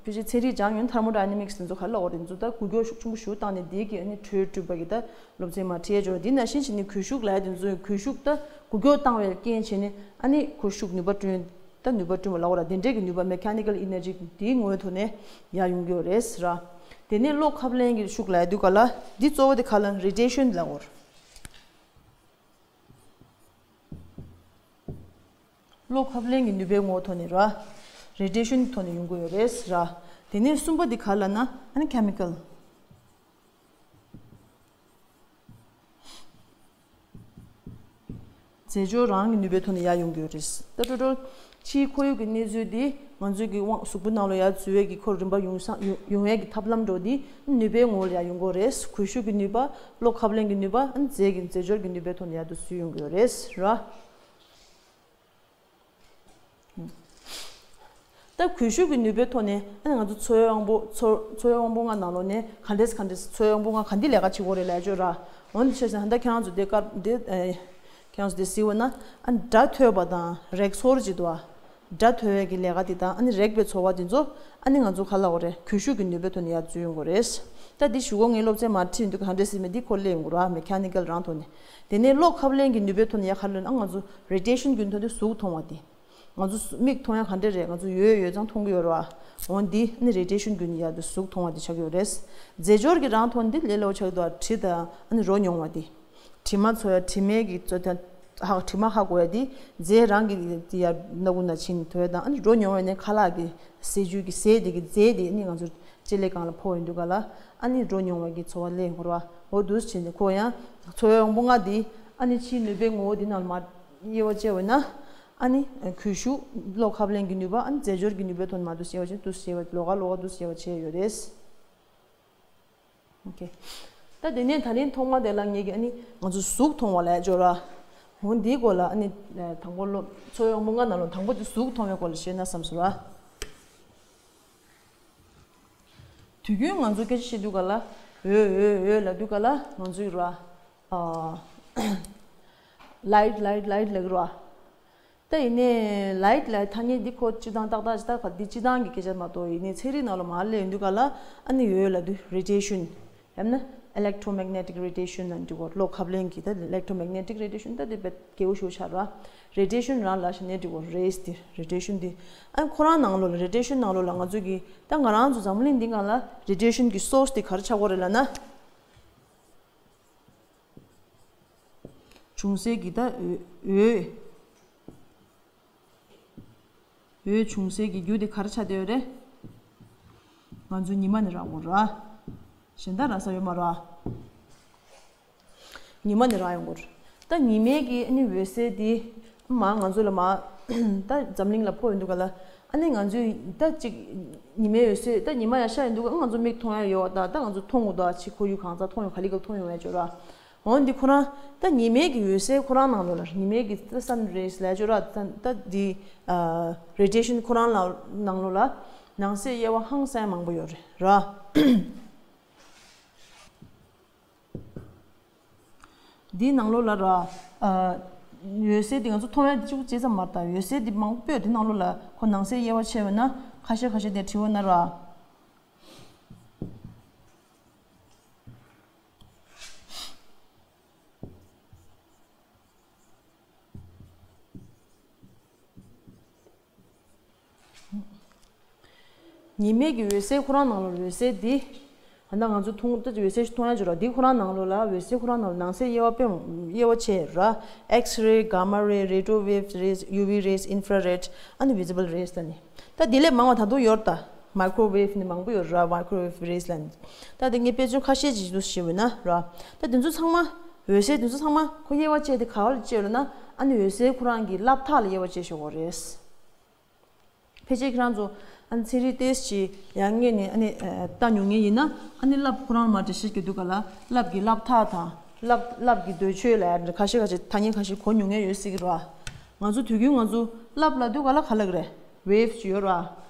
ཕལ་ཆེར་ཚན་རིག་སྦྱངས་ཡོད། ཐར་མོ་ཌའི་ནེ་མིག་སི་དེ་ཚོ་ག་ལབ་དགོས་རེད། དེ་ཚོ་ད་འགུལ་སྐྱོད་ཤུགས་ཆེན་པོ་ཞིག་བཏང་ནས་དེ་གི་ཨ་ནི་དྲོད་བསྐྲུན་པ་གི་ད་སློབ་ཚན་མར་ཁྲིད་ཡ་ཅིག་ཡོད་རེད། འདི་ནང་བཞིན་བྱས་ནས་གུལ་ཤུགས་ལབ་ཡ་དེ་ཚོ་གུལ་ཤུགས་ད་འགུལ་སྐྱོད་བཏང་བའི་རྐྱེན་བྱས་ནས་ཨ་ནི་ཁོ་ཤུགས་ནུས་པ་བསྐྲུན། ད་ནུས་པ་བསྐྲུན་པ་ལབ་དགོས་ར། དེ་འདྲས་ཀྱི་ནུས་པ་མེ་ཁ་ནི་ཀལ་ཨི་ནར་ཇི་དེའི་ངོས་ཐོག་ནས་ཡར་ཡོང་གི་ཡོད་རེད་ཟེར་ར། དེ་ནས་གློག་ཁབ་ལེན་གྱི་ཤུགས་ལབ་ཡ་དུས་ག་ལ་འདི་གཙོ་བོ་དེ་ག་ལ་རེ་ཌི་ཡེ་ཤན་ལབ་དགོས་རེད། གློག་ཁབ་ལེན་གྱི་ནུས་པའི་ངོ་ཐོག་ནས་ར། རེ་ཌི་ཡེ་ཤན་ཐོག་ནས་ཡོང་གི་ཡོད་རེད་ཟེར་ར། དེ་ནས་གསུམ་པ་དེ་ག་ལབ་ན་ཨ་ནི་ཁེ་མི་ཀལ། རྫས་སྦྱོར་རང་གི་ནུས་པའི་ཐོག་ནས་ཡར་ཡོང་གི་ཡོད་རེད། ད་ཀྲོ་ཀྲོ་ཕྱིའི་ཁོར་ཡུག་གི་གནས་ཚུལ་འདི་ང་ཚོའི་གི་དབང་གཟུགས་པོའི་ནང་ལ་ཡར་འཛུལ་བའི་གི་ཁོ་རིམ་པ་ཡོང་ས་ཡོང་ཡོང་ཡས་ཀྱི་ཐབས་ལམ་འགྲོ་འདི་ནུས་པའི་ངོ་བོ་ལ་ཡར་ཡོང་གི་ཡོད་རེད། གུལ་ཤུགས་ཀྱི་ནུས་པ། གློག་ཁབ་ལེན་གྱི་ནུས་པ། རྫས་ཀྱི་རྫས་སྦྱོར་གྱི་ནུས་པའི་ཐོག་ནས་ཡར་དུ་འཛུལ་ཡོང་གི་ཡོད་རེད་ར། ད་གུལ་ཤུགས་ཀྱི་ནུས་པའི་ཐོག་ནས་ཨ་ནི་ང་ཚོ་ཚོར་བའི་དབང་པོ་ཚོར་ཚོར་བའི་དབང་པོ་ལྔ་ནང་ལོགས་ནས་ག་འདྲས་ག་འདྲས་ཚོར་བའི་དབང་པོ་ལྔ་ག་འདི་ལས་ཀ་བྱེད་ཀྱི་ཡོད་རེད་ལབ་ཡ་ཅིག་ཡོད་ར། འོ་འདི་བྱས་ཙང་ད་ཁྱེད་རང་ཚོ་འདི་ཀ་འདི་ཨེ་ཁྱེད་རང་ཚོ་འདི་གཟིགས་པ་ན་ཨ་ནི་སྒྲ་ཐོས་པ་དང་རེག་ཚོར་བྱེད་འདུག་བ། སྒྲ་ཐོས་པའི་གི་ལས་ཀ་འདི་དང་ཨ་ནི་རེག་པའི་ཚོར་བ་འདི་ཚོ་ཨ་ནི་ང་ཚོ་ག་ལབ་དགོས་རེད། གུལ་ཤུགས་ཀྱི་ནུས་པའི་ཐོག་ནས་ཡར་འཛུལ་ཡོང་གི་ཡོད་རེད། ད་འདི་གཞུག་གུ་ངས་སློབ་ཚན་མར་ཁྲིད་ཡོང་དུས་ག་འདྲས་ཟེར་མེད་འདི་ཁོ་སླེབས་ཡོང་གི་ར། མེ་ཁ་ནི་ཀལ་རང་ཐོག་ནས། དེ་ནས་གློག་ཁབ་ལེན་གྱི་ནུས་པའི་ཐོག་ནས་ཡར་ག་ལབ་ན་ང་ཚོ་རེ་ཌི་ཡེ་ཤན་བརྒྱུད་ཐོག་ནས་གཟུགས་མཐོང་བ་དེ། ང་ཚོ་མིག་མཐོང་ཡ་ག་འདྲས་རེད། ང་ཚོ་འོད་ཡོད་ཙང་མཐོང་གི་ཡོད་རེད་བ། འོ་འདི་ནི་རེ་ཌི་ཡེ་ཤན་བརྒྱུད་ནས་ཡར་དུ་གཟུགས་མཐོང་བ་འདི་ཆགས་ཀྱི་ཡོད་རེད། རྫས་སྦྱོར་གྱི་རང་ཐོག་ནས་འདི་ལས་སླ་པོ་ཆགས་ཀྱི་འདུག་བ། དྲི་དང་ཨ་ནི་རོ་མྱོང་བ་འདི། དྲི་མ་ཚོར་ཡ་དྲི་མའི་གི་ཚོར་ཡ་ཧ་དྲི་མ་ཧ་གོ་ཡ་འདི་རྫས་རང་གི་འདི་ཡར་སྣ་ཁུག་ནང་ཕྱིན་ནས་ཐོས་ཡ་དང་། ཨ་ནི་རོ་མྱོང་བ་ནི་ཁ་ལག་གི་ཟས་བཅུད་ཀྱི་ཟས་དེ་གི་རྫས་དེ་ནི་ང་ཚོ་ལྕེ་ལེ་སྒང་ལ་ཕོག་ཡོང་དུས་ག་ལ་ཨ་ནི་རོ་མྱོང་བ་གི་ཚོར་བ་སླེབས་ཡོང་གི་རེད་བ། འོ་འདུག་སེ་བྱས་ནས་ཁོ་ཡང་ཚོར་བའི་དབང་པོ་ལྔ་འདི་ཨ་ནི་ཕྱིའི་ནུས་པའི་ངོ་བོ་འདི་ནང་ལ་མར་དབྱེ་བ་ཕྱེ་བ་ན། ཨ་ནི་གུལ་ཤུགས། གློག་ཁབ་ལེན་གྱི་ནུས་པ། ཨ་ནི་རྫས་སྦྱོར་གྱི་ནུས་པའི་ཐོག་ནས་མར་འདུག་སེ་དབྱེ་བ་ཕྱེ། འདུག་སེ་དབྱེ་བ་ལོགས་ཀ་ལོགས་ཀ་འདུག་སེ་དབྱེ་བ་ཕྱེ་ཡོད་རེད། ཨོ་ཁེ། ད་དེ་ནས་ད་རིང་ཐོག་མ་དེ་ལ་ངེད་ཀྱིས་ཨ་ནི་ང་ཚོ་གཟུགས་མཐོང་བ་ལབ་ཡ་ཅིག་ཡོད་ར། འོ་འདིའི་སྐོར་ལ་ཨ་ནི་དང་པོ་སློབ་ཚོར་བའི་དབང་པོ་ལྔ་ནང་ལོགས་དང་པོ་དེ་གཟུགས་མཐོང་བའི་སྐོར་ལ་བཤད་ན་བསམ་སོང་ར། དུས་རྒྱུན་ང་ཚོ་སྐད་ཆ་བཤད་དུས་ག་ལ་འོད་འོད་འོད་ལབ་དུས་ག་ལ་ང་ཚོའི་ར། ལའིཊ་ལའིཊ་ལའིཊ་ལབ་ཀྱི་རེད་བ། ད་ཡིན་ནའི་ལའིཊ་ལབ་ཐ་སྙད་འདི་ཁོ་སྤྱིར་བཏང་ཏག་ཏག་ཅིག་ད་ག་འདི་སྤྱིར་བཏང་གི་སྐད་ཆ་མ་གཏོགས། ཡིན་ནའི་ཚན་རིག་ནང་ལ་མར་སླེབས་ཡོང་དུས་ག་ལ་ཨ་ནི་འོད་ལབ་དུས་རེ་ཌི་ཡེ་ཤན། ཡང་ན་ཨི་ལེག་ཊོ་མེག་ནེ་ཊིག་རེ་ཌི་ཡེ་ཤན་ལབ་འགྲིག་གོ། གློག་ཁབ་ལེན་གྱི་ད་ཨི་ལེག་ཊོ་མེག་ནེ་ཊིག་རེ་ཌི་ཡེ་ཤན་ད་དེ་དཔེ་རྒྱས་པོ་ཞེ་པོ་ཆགས་རེད་བ། རེ་ཌི་ཡེ་ཤན་རང་ལབ་བཞག་ནའི་འགྲིག་གོ། རེས་དེ་རེ་ཌི་ཡེ་ཤན་དེ། ཨ་ཁོ་རང་ནང་ལོགས་ལ་རེ་ཌི་ཡེ་ཤན་ནང་ལོགས་ལ་ང་ཚོ་གི་ད་ང་རང་ཚོ་འཛམ་གླིང་འདི་སྒང་ལ་རེ་ཌི་ཡེ་ཤན་གྱི་སོར་སི་དེ་ག་རེ་ཆགས་ཀྱི་ཡོད་རེད་ལབ་ན། འབྱུང་སའི་གི་ད་འོད། འོད་འབྱུང་སའི་གི་རྒྱུ་དེ་ག་རེ་ཆགས་བསྡད་ཡོད་རེད། ང་ཚོ་ཉི་མ་ནས་རག་གི་ཡོད་རེད། གཞན་དག་རག་ས་ཡོད་མ་རེད། ཉི་མ་ནས་རག་ཡོང་གི་ཡོད་རེད། ད་ཉི་མའི་གི་ཨ་ནི་འོད་ཟེར་དེ་མར་ང་ཚོ་ལ་མར་ད་འཛམ་གླིང་ལ་ཕོག་ཡོང་དུས་ག་ལ་ཨ་ནི་ང་ཚོས་ད་ཅིག་ཉི་མའི་འོད་ཟེར་ད་ཉི་མ་ཡར་ཤར་ཡོང་དུས་ག་ང་ཚོ་མིག་མཐོང་ཡ་ཡོད་པ། ད་ད་ང་ཚོ་མཐོང་གི་འདུག་ཨ། ཕྱི་ཁོར་ཡུག་གང་ཚང་མཐོང་ཡོང་། ག་ལེ་ག་ལེ་མཐོང་ཡོང་ཡ་ཅིག་ཡོད་རེད། འོ་འདི་ཁོ་རང་ད་ཉི་མའི་གི་འོད་ཟེར་ཁོ་རང་ནང་ལོགས་ལ་ཉི་མའི་གི་ད་སན་རེས་ལབ་ཅོ་ར། ད་ད་འདི་ཨ་རེ་ཌི་ཡེ་ཤན་ཁོ་རང་ལ་ནང་ལོགས་ལ་ནང་གསེས་དབྱེ་བ་ཧང་སང་མང་པོ་ཡོད་རེད་ར། འདིའི་ནང་ལོགས་ལ་ར་ཨ་ འོད་གསལ་དེ་ང་ཚོ་མཐོང་ཡ་དེ་གཅིག་པུ་བྱས་ཙམ་མ་རེད་ད། འོད་གསལ་དེ་མང་པོ་ཡོད་དེ་ནང་ལོགས་ལ་ཁོ་ནང་གསེས་དབྱེ་བ་ཕྱེ་བ་ན་ཁ་ཤས་ཁ་ཤས་དེ་དྲི་བ་གནང་རོགས། ཉི་མའི་གི་འོད་གསལ་ཁོ་རང་ནང་ལོགས་འོད་གསལ་འདི། ད་ལྟ་ང་ཚོ་མཐོང་ད་འོད་གསལ་ཞིག་མཐོང་ཡ་ཅིག་ར། འདི་ཁོ་རང་ནང་ལོགས་ལ་འོད་གསལ་ཁོ་རང་ནང་ལོགས་ནང་གསེས་དབྱེ་བ་སྤེལ་དབྱེ་བ་ཕྱེ་ར། X-ray, gamma ray, radio wave rays, U V rays, infrared, ཨ་ནི་visible rays ལ་ནི། ད་འདི་ལས་མང་བ་ད་དུང་ཡོད་ད། Microwave ནི་མང་པོ་ཡོད་ར། Microwave rays ལ་ནི། ད་དེ་ངས་དཔེ་མཚོན་ཁ་ཤས་ཅིག་ཏུ་ཞུས་ན་ར། ད་དེ་ཚོ་ཚང་མ་འོད་གསལ་དེ་ཚོ་ཚང་མ་ཁོ་དབྱེ་བ་ཕྱེ་དེ་ག་བ་ལ་ཕྱེ་ཡོད་ན། ཨ་ནི་འོད་གསལ་ཁོ་རང་གི་སླབ་ཐག་ལ་དབྱེ་བ་ཕྱེ་ཤོག་གོ་རེད། ཕལ་ཆེར་ཁྱེད་རང་ཚོ་ཨ་ནི་ཚན་རིག་ཏོག་ཙམ་ཅིག་ཡར་སྔོན་ནས་ཨ་ནི་ཨ་ལྟ་མྱོང་མཁན་ཡིན་ན། ཨ་ནི་སླབ་ཁོ་རང་མར་འགྲེལ་བཤད་རྒྱག་དུས་ག་ལ་སླབ་ཀྱི་སླབ་ཐག་དང་སླབ་སླབ་ཀྱི་འདོད་ཆོས་ལ་ཡར་ཁ་ཤས་ཁ་ཤས་ཐ་སྙད་ཁ་ཤས་གོ་མྱོང་མཁན་ཡོད་སྲིད་ཀྱི་རེད་བ། ང་ཚོ་དུས་རྒྱུན་ང་ཚོ་སླབ་ལབ་དུས་ག་ལ་ག་ལབ་ཀྱི་རེད། Wave ཅིག་ཡོད་རེད་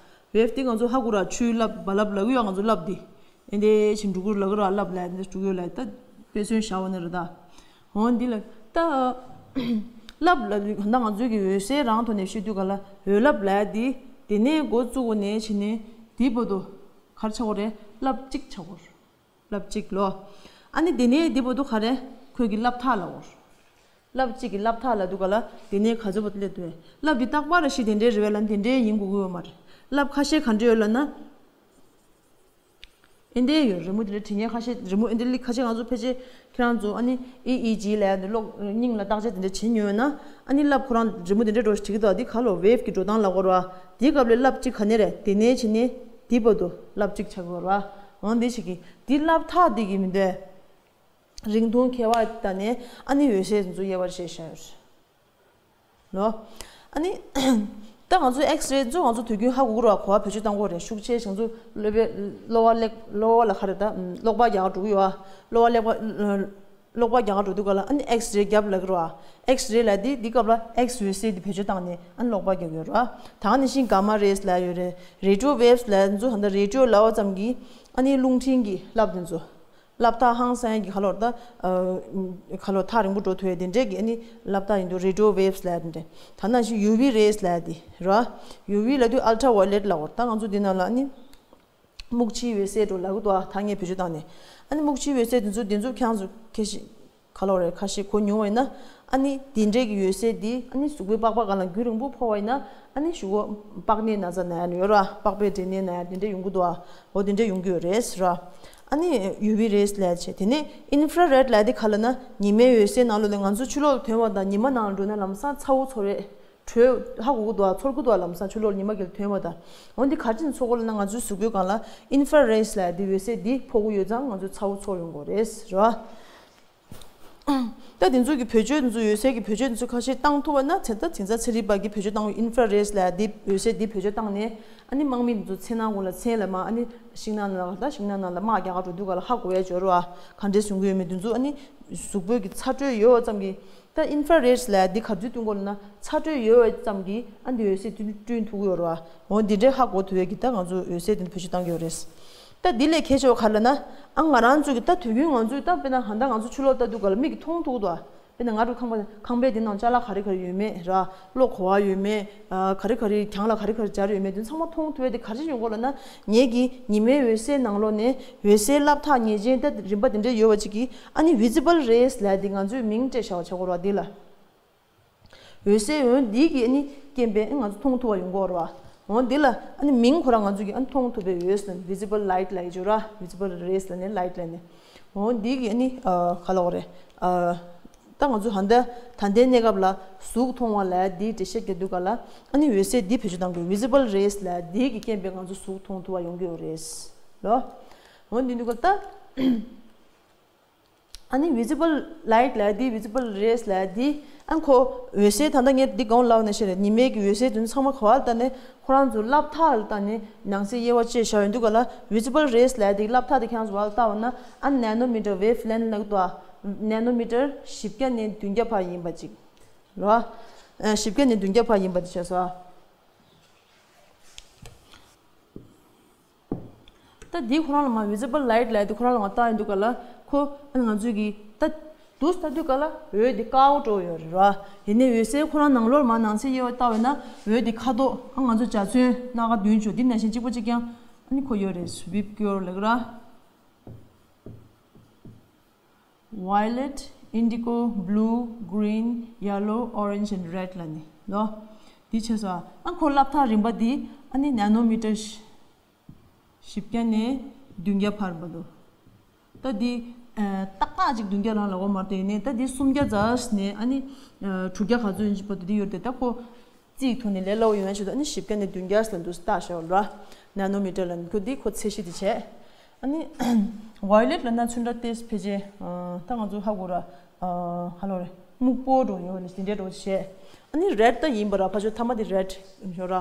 བ། Wave དེ་ང་ཚོ་ཧ་གོ་ར། ཆུའི་སླབ་རྦ་རླབས་ལབ་ཀྱི་ཡོད། ང་ཚོ་སླབ་དེ་ཨེ་འདྲ་ཅིག་འགྲོ་གི་རེད་ལབ་ཀྱི་རེད་བ། སླབ་ལབ་ཡ་དེ་འདྲ་འགྲོ་གི་ཡོད་ལབ་ད་དཔེ་མཚོན་བཞག་པ་ནི་རེད་ད། འོ་འདི་ལ་ད། སླབ་ལ་ད་ང་ཚོའི་གི་འོད་གསལ་རང་ཐོག་ནས་བཤད་དུས་ག་ལ་འོད་སླབ་ལབ་ཡ་དེ་དེ་ནས་འགོ་བཙུགས་ནས་བྱས་ནས་དེ་བར་དུ་ག་རེ་ཆགས་ཀྱི་རེད། སླབ་གཅིག་ཆགས་ཀྱི་རེད། སླབ་གཅིག་ལོ། ཨ་ནི་དེ་ནས་དེ་བར་དུ་ག་རེ་ཁོས་གི་སླབ་ཐག་ལབ་ཀྱི་རེད། སླབ་གཅིག་གི་སླབ་ཐག་ལབ་དུས་ག་ལ་དེ་ནས་ག་ཚོད་བར་དུ་སླེབས་འདུག་སླབ་དེ་རྟག་པར་རེ་ཞིག་དེ་འདྲའི་རེད་པས་ལབ་ན་དེ་འདྲའི་ཡིན་དགོས་ཀྱི་ཡོད་མ་རེད། སླབ་ཁ་ཤས་ག་འདྲ་ཡོད་ལབ་ན། ཨེ་འདྲ་ཡོད། རི་མོ་དེ་འདྲ་བྲིས་མཁན་ཁ་ཤས། རི་མོ་ཨེ་འདྲ་ལི་ཁ་ཤས་ང་ཚོ་ཕལ་ཆེར་ཁྱེད་རང་ཚོ་ཨ་ནི་ཨི་ཨི་ཇི་ལབ་ཡ་འདི་གློག་སྙིང་ལ་བརྟག་དཔྱད་དེ་འདྲ་བྱེད་མྱོང་ཡོད་ན། ཨ་ནི་སླབ་ཁོ་རང་རི་མོ་དེ་འདྲ་འགྲོ་ཞིག་བྲིས་ཀྱི་འདུག་འདི་ག་ལོ་wave གི་འགྲོ་སྟངས་ལབ་ཀྱི་རེད་བ། དེའི་སྐབས་ལ་སླབ་གཅིག་ག་ནས་རེད། དེ་ནས་བྱས་ནས་དེ་བར་དུ་སླབ་གཅིག་ཆགས་ཀྱི་ཡོད་རེད་བ། འོ་འདི་ཞིག་གི་འདི་སླབ་ཐག་འདི་གི་མི་འདོད། རིང་ཐུང་ཁྱད་པར་ལྟ་ནས་ཨ་ནི་འོད་གསལ་དེ་ཚོ་དབྱེ་བ་ཕྱེ་བཞག་ཡོད་རེད། ལོ། ཨ་ནི། ད་ང་ཚོ་X-ray ཚོ་ང་ཚོ་དུས་རྒྱུན་ཧ་གོ་གི་རེད་བ། གོ་བ་བེད་སྤྱོད་གཏང་གི་རེད། ཤུགས་ཆེ་ཞིང་ཚོ་གློ་བའི་གློ་བ་ལེགས་གློ་བ་ལ་ག་རེ་ད། གློག་པ་རྒྱག་ག་འགྲོ་གི་ཡོད་བ། གློ་བ་ལེགས་པ། གློག་པ་རྒྱག་ག་འགྲོ་དུས་ག་ལ་ཨ་ནི་X-ray རྒྱབ་ལབ་ཀྱི་རེད་བ། X-ray ལབ་དེ་འདི་སྐབས་ལ་X་འོད་ཟེར་དེ་བེད་སྤྱོད་བཏང་ནས་ཨ་ནི་གློག་པ་རྒྱག་གི་ཡོད་རེད་བ། ད་ག་ནང་བཞིན་gamma rays ལབ་ཡོད་རེད། radio waves ལབ་ཚོ་ད་ལྟ་radio ལབ་པ་ཙམ་གྱིས་ཨ་ནི་རླུང་འཕྲིན་གྱི་སླབ་དེ་ཚོ། སླབ་ཐག་ཧང་སང་གི་ཁ་ལོར་ད། ཁ་ལོར་ཐག་རིང་པོ་འགྲོ་ཐུབ་ཡ་དེ་འདྲས་ཀྱི་ཨ་ནི་སླབ་ཐག་ཡིན་དུས་radio waves ལབ་དེ་འདྲས། ད་ནང་བཞིན་U V rays ལབ་དེ་ར། U V ལབ་དུས་ultraviolet ལབ་ཀྱི་ཡོད་རེད། ད་ང་ཚོ་འདི་ནང་ལ་ཨ་ནི་སྨུག་ཕྱིའི་འོད་ཟེར་འགྲོ་ལབ་ཀྱི་འདུག་ཐ་སྙད་བེད་སྤྱོད་བཏང་ནས། ཨ་ནི་སྨུག་ཕྱིའི་འོད་ཟེར་དེ་ཚོ་འདི་ཚོ་ཁྱེད་རང་ཚོ་ཁ་ཤས་ག་ལོར་རེད། ཁ་ཤས་གོ་མྱོང་བ་ཡིན་ན། ཨ་ནི་འདི་འདྲས་ཀྱི་འོད་ཟེར་འདི་ཨ་ནི་གཟུགས་པོའི་པགས་པ་སྒང་ལ་རྒྱུན་རིང་པོ་ཕོག་པ་ཡིན་ན་ཨ་ནི་གཞུག་གུ་པགས་ནད་ན་ཚ་ན་ཡ་ཡོད་ར། པགས་པའི་འབྲས་ནད་ན་ཡ་དེ་འདྲས་ཡོང་གི་འདུག་འོ་དེ་འདྲས་ཡོང་གི་ཡོད་རེད་ར། ཨ་ནི་U V rays ལབ་བྱས། དེ་ནས་infrared ལབ་དེ་ག་ལབ་ན་ཉི་མའི་འོད་ཟེར་ནང་ལོགས་ནས་ང་ཚོ་ཕྱི་ལོགས་ལ་ཐོན་པ་དང་ཉི་མ་ནང་ལ་འགྲོ་ན་ལམ་སང་ཚ་བོ་ཚོར་རེད། དྲོད་ཧ་གོ་གི་འདུག་ཚོར་གི་འདུག་ལམ་སང་ཕྱི་ལོགས་ལ་ཉི་མ་གིས་ཐོན་པ་དང་། འོ་འདི་ག་རེ་བྱས་ནས་ཚོར་གི་ཡོད་ལབ་ན་ང་ཚོའི་གཟུགས་པོའི་སྒང་ལ་infrared ལབ་དེ་འོད་ཟེར་འདི་ཕོག་གི་ཡོད་ཙང་ང་ཚོ་ཚ་བོ་ཚོར་ཡོང་གི་རེད་ར། ད་དེ་ཚོ་གི་བེད་སྤྱོད་དེ་ཚོ་འོད་ཟེར་གྱི་བེད་སྤྱོད་དེ་ཚོ་ཁ་ཤས་བཏང་ཐུབ་པ་ན་དེ་ད་དེང་སང་ཚན་རིག་པ་གིས་བེད་སྤྱོད་བཏང་བའི་infrared ལབ་དེ་འོད་ཟེར་འདི་བེད་སྤྱོད་བཏང་ནས་ཨ་ནི་དམག་མི་དེ་ཚོ་མཚན་ནང་གུང་ལ་མཚན་ལ་དམག་ཨ་ནི་ཤིང་ནགས་ནང་ལ་ད་ཤིང་ནགས་ནང་ལ་དམག་རྒྱག་ག་འགྲོ་དུས་ག་ལ་ཧ་གོ་ཡ་འབྱོར་བ་ག་འདྲས་བཟོ་གི་ཡོད་མེད་དེ་ཚོ་ཨ་ནི་གཟུགས་པོའི་གི་ཚ་དྲོད་ཡོད་པ་ཙམ་གྱིས། ད་infrared ལབ་འདི་ག་དུས་བསྟུན་དགོས་ལབ་ན་ཚ་དྲོད་ཡོད་པ་ཙམ་གྱིས་ཨ་འདི་འོད་ཟེར་བསྐྲུན་བསྐྲུན་ཐུབ་ཀྱི་ཡོད་རེད་བ། འོ་འདི་འདྲའི་ཧ་གོ་ཐུབ་ཡས་ཀྱི་ད་ང་ཚོ་འོད་ཟེར་དེ་འདི་བེད་སྤྱོད་བཏང་གི་ཡོད་རེད། ད་འདི་ལས་གལ་ཆེ་བ་ག་རེ་ལབ་ན་ཨ་ང་རང་ཚོ་གི་ད་དུས་རྒྱུན་ང་ཚོས་ད་དཔེར་ན་ད་ལྟ་ང་ཚོ་ཕྱི་ལོགས་ལྟ་དུས་ག་ལ་མིག་གིས་མཐོང་ཐུབ་ཀྱི་འདུག་བ། དཔེར་ན་ང་ཚོ་ཁང་པ་ཁང་པའི་འདི་ནང་ཅ་ལག་ག་རེ་ག་རེ་ཡོད་མེད་ར། གློག་གོ་བ་ཡོད་མེད། ག་རེ་ག་རེ་གྱང་ལ་ག་རེ་ག་རེ་སྦྱར་ཡོད་མེད་དེ་ཚང་མ་མཐོང་ཐུབ་ཡས་དེ་ག་རེ་ཡོང་གི་ལབ་ན། ངེད་ཀྱི་ཉི་མའི་འོད་ཟེར་ནང་ལོགས་ནས་འོད་ཟེར་སླབ་ཐག་ངེས་ཅན་ད་རིམ་པ་དེ་འདྲ་ཡོད་པ་ཅིག་གིས་ཨ་ནི་visible rays ལབ་དེ་ང་ཚོས་མིང་སྤྲད་བཞག་པ་ཆགས་ཀྱི་རེད་བ་འདི་ལ། འོད་ཟེར་འོད་འདི་གི་ཨ་ནི་རྐྱེན་པས་ང་ཚོ་མཐོང་ཐུབ་པ་ཡོང་གི་ཡོད་རེད་བ། འོ་འདི་ལ་ཨ་ནི་མིང་ཁོ་རང་ང་ཚོ་གི་ཨ་ནི་མཐོང་ཐུབ་པའི་འོད་ཟེར་visible light ལབ་ཡོད་ར། visible rays ལབ་ནས་light ལབ་ནས། འོ་འདི་གི་ཨ་ནི་ཨ་ག་ལབ་དགོས་རེད། ཨ་ད་ང་ཚོ་ད་ལྟ་ད་ལྟའི་གནས་སྐབས་ལ་གཟུགས་མཐོང་བ་ལབ་འདི་འགྲེལ་བཤད་རྒྱག་དུས་ག་ལ་ཨ་ནི་འོད་ཟེར་འདི་བེད་སྤྱོད་གཏང་དགོས། visible rays ལབ་འདི་གི་རྐྱེན་པས་ང་ཚོ་གཟུགས་མཐོང་ཐུབ་པ་ཡོང་གི་ཡོད་རེད་ལོ། འོ་འདི་འདུག་ག་ད། ཨ་ནི་visible light ལབ་དེ་visible rays ལབ་དེ་ཨ་ཁོ་འོད་ཟེར་ད་ལྟ་ངས་འདི་གོང་ལབ་ནས་བཤད་རེད། ཉི་མའི་གི་འོད་ཟེར་དེ་ཚོ་ཚང་མ་ག་བ་ལ་བལྟས་ནས་ཁོ་རང་ཚོ་སླབ་ཐག་ལ་བལྟས་ནས་ནང་གསེས་དབྱེ་བ་ཕྱེ་བཞག་ཡོད་འདུག་ག་ལ། visible rays ལབ་དེ་སླབ་ཐག་དེ་ཁྱེད་རང་ཚོ་བ་ལ་བལྟས་པ་ན་ཨ་nanometer wavelength ལབ་འདུག་ཨ། nanometer བཞི་བརྒྱ་ནས་བདུན་བརྒྱ་བར་ཡིན་པ་ཅིག་ལོ། ཨ་བཞི་བརྒྱ་ནས་བདུན་བརྒྱ་བར་ཡིན་པ་དེ་བྱས་སོ། ད་འདི་ཁོ་རང་ལ་མ་visible light ལབ་དེ་ཁོ་རང་ལ་མ་བལྟས་ཡིན་འདུག་ག་ལ། ཁོ་ང་ཚོས་གི་ད་ འདུག་ལྟ་དུས་ག་ལ་འོད་དེ་དཀར་པོ་འགྲོ་ཡོད་རེད་ར། ཡིན་ནའི་འོད་གསལ་ཁོ་རང་ནང་ལོགས་མར་ནང་གསེས་དབྱེ་བ་བལྟ་བས་ན་འོད་དེ་ཁ་དོག་ཨ་ང་ཚོ་འཇའ་ཚོན་སྣ་ཁ་བདུན་བཅུ་འདི་ནང་བཞིན་གཅིག་པ་གཅིག་རྐྱང་ཨ་ནི་ཁོ་ཡོད་རེད། Vibgyor ལབ་ཀྱི་ར། Violet, indigo, blue, green, yellow, orange and red ལབ་ནི་ལོ། འདི་བྱས་སོ། ཨ་ཁོ་སློབ་ཐག་རིམ་པ་འདི་ཨ་ནི་ནེ་ནོ་མི་ཊར་བཞི་བརྒྱ་ནས་བདུན་བརྒྱ་བར་མ་འདུག་ད་འདི་ཨ་ཏག་ཏག་ཅིག་བདུན་བརྒྱ་རང་ལ་འོ་མ་རེད། ཡིན་ནའི་ད་འདི་སུམ་བརྒྱ་ཙམ་ནས་ཨ་ནི་ཨ་དྲུག་བརྒྱ་ག་ཚོད་ཡིན་གྱི་བར་དུ་འདི་ཡོད་རེད། ད་ཁོ་རྩིས་ཐོག་ནས་ལས་སླ་བོ་ཡོང་ཡ་ཆེད་དུ་ཨ་ནི་བཞི་བརྒྱ་ནས་བདུན་བརྒྱ་ལ་འདུག་བལྟ་བཞག་ལ། ནེ་ནོ་མི་ཊར་ལ་ཁོ་འདི་ཁོ་ཚད་གཞི་འདི་བྱས། ཨ་ནི་ཝའི་ལེཊ་ལབ་ན་ཚོན་ཁྲ་ཏོག་ཙམ་ཕལ་ཆེར་ཨ་ད་ང་ཚོ་ཧ་གོ་ར། ཨ་ཧ་ལོ་རེད། སྨུག་པོ་འགྲོ་ཡོད་ལ་དེ་འདྲའི་འགྲོ་བྱས། ཨ་ནི་རེཌ་ད་ཡིན་པ་ར། ཕ་ཆོས་ཐ་མ་དེ་རེཌ་ཡོད་ར།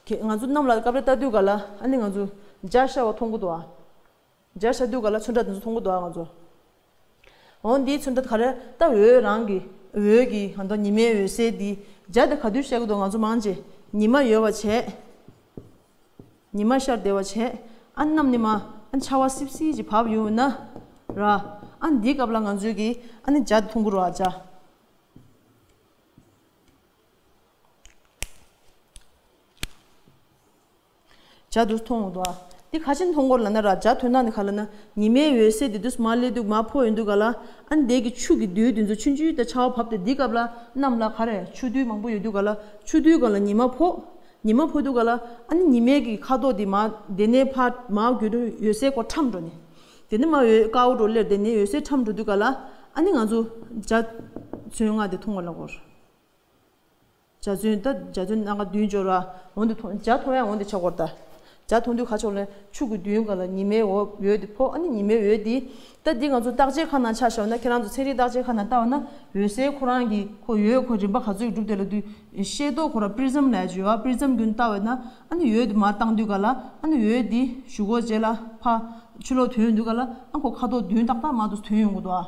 ཁྱེད་ང་ཚོ་གནམ་ལ་སྐབས་རེ་ལྟ་དུས་ག་ལ་ཨ་ནི་ང་ཚོ་འཇའ་ཤར་བ་མཐོང་གི་འདུག་ཨ། འཇའ་ཤར་དུས་ག་ལ་ཚོན་ཁྲ་དེ་ཚོ་མཐོང་གི་འདུག་ཨ་ང་ཚོ། འོ་འདིའི་ཚོན་ཁྲ་ག་རེ་ད་འོད་རང་གི་འོད་ཀྱི་ཧ་ད་ཉི་མའི་འོད་ཟེར་འདི་འཇའ་དེ་ག་དུས་ཤར་གི་འདུག་ང་ཚོ་མང་ཆེ་ཉི་མ་ཡོལ་བ་བྱས། ཉི་མ་ཤར་བསྡད་པ་བྱས། ཨ་ནི་གནམ་ནས་མར་ཨ་ཆར་པ་སིབ་སིབ་ཅིག་བབས་ཡོང་ན་ར། ཨ་ནི་འདིའི་སྐབས་ལ་ང་ཚོས་ཀྱི་ཨ་ནི་འཇའ་མཐོང་གི་རེད་བ། འཇའ་འཇའ་དུ་མཐོང་གི་འདུག་ཨ། འདི་ག་ཅི་མཐོང་གི་ཡོད་ལབ་ན་ར། འཇའ་མཐོང་ན་ནི་ག་ལབ་ན་ཉི་མའི་འོད་ཟེར་འདི་དུས་མར་སླེབས་དུས་མར་ཕོག་ཡོང་དུས་ག་ལ། ཨ་ནི་དེ་གི་ཆུ་གི་རྡུལ་འདི་ཚོ་ཆུང་ཆུང་དེ་ཆར་པ་བབས་ཏེ་འདིའི་སྐབས་ལ་གནམ་ལ་ག་རེ་ཆུ་རྡུལ་མང་པོ་ཡོད་དུས་ག་ལ་ཆུ་རྡུལ་སྒང་ལ་ཉི་མ་ཕོག་ཉི་མ་ཕོག་དུས་ག་ལ་ཨ་ནི་ཉི་མའི་གི་ཁ་དོག་དེ་མར་དེ་ནས་ཕར་མར་གྱུར་དུས་འོད་ཟེར་ཁོ་ཁྲམ་འགྲོ་ནས། དེ་ནས་མར་འོད་དཀར་པོ་འགྲོ་སླེབས། དེ་ནས་འོད་ཟེར་ཁྲམ་འགྲོ་དུས་ག་ལ་ཨ་ནི་ང་ཚོ་འཇའ་ཚོན་ལྔ་དེ་མཐོང་བ་ལ་གོ། འཇའ་ཚོན་ད་འཇའ་ཚོན་སྣ་ཁ་བདུན་འབྱོར་བ་འོང་དུ་མཐོང་། འཇའ་མཐོང་ཡ་འོང་དུ་ཆ་གོ་ད། འཇའ་མཐོང་དུས་ག་ཆོག་ལ་ཆུ་གི་མདུན་ག་ལ་ཉི་མའི་འོད་འོད་དེ་ཕོག་ཨ་ནི་ཉི་མའི་འོད་དེ། ད་འདི་ང་ཚོ་བརྟག་དཔྱད་ཁང་ནང་ཆ་བཞག་ན་ཁྱེད་རང་ཚོ་ཚན་རིག་བརྟག་དཔྱད་ཁང་ནང་ལྟ་བ་ན་འོད་ཟེར་ཁོ་རང་གི་ཁོ་འོད་ཁོ་རིམ་པ་ག་ཚོད་ཀྱི་གྲུབ་དེ་ལ་དུས་ཤེལ་ཏོག་ཁོ་ར་པི་རི་ཛམ་ལ་བརྗོད་བ། པི་རི་ཛམ་རྒྱུན་ལྟ་བས་ན་ཨ་ནི་འོད་དེ་མར་བཏང་དུས་ག་ལ་ཨ་ནི་འོད་དེ་གཞུག་གུ་རྗེས་ལ་ཕ་ཕྱི་ལོགས་ཐོན་དུས་ག་ལ་ཨ་ཁོ་ཁ་དོག་བདུན་ཏག་ཏག་མར་དུ་ཐོན་ཡོང་གི་འདུག་ཨ།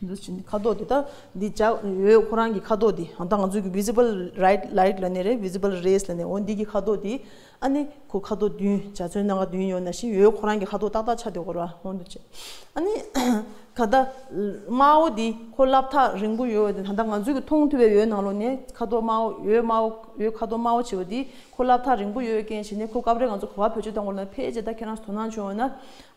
འདི་ཕྱིན་ཁ་དོག་འདི་ད་འདི་འཇའ་འོད་ཁོ་རང་གི་ཁ་དོག་འདི་ད་ང་ཚོ་གི་visible light light ལབ་ནི་རེད། visible rays ལབ་ནི་འོ་འདི་གི་ཁ་དོག་འདི་ཨ་ནི་ཁོ་ཁ་དོག་བདུན་འཇའ་ཚོན་སྣ་ཁ་བདུན་ཡོད་ནང་བཞིན་འོད་ཁོ་རང་གི་ཁ་དོག་ཏག་ཏག་ཆགས་བསྡད་ཡོད་རེད་བ། འོ་འདི་བྱས་ཨ་ནི་ཁ་ད་དམར་པོ་འདི་ཁོ་སློབ་ཐག་རིང་པོ་ཡོད་པ་འདི་ད་ལྟ་ང་ཚོ་གི་མཐོང་ཐུབ་པའི་འོད་ནང་ལོགས་ནས་ཁ་དོག་དམར་པོ་འོད་དམར་པོ་འོད་ཁ་དོག་དམར་པོ་བྱེད་པ་འདི་ཁོ་སློབ་ཐག་རིང་པོ་ཡོད་རྐྱེན་བྱས་ནས་ཁོ་སྐབས་རེ་ང་ཚོ་ག་པར་བེད་སྤྱོད་གཏོང་དགོས་ལབ་ན་ཕལ་ཆེར་ད་ཁྱེད་རང་ཚོ་དོ་སྣང་བྱུང་བ་ན།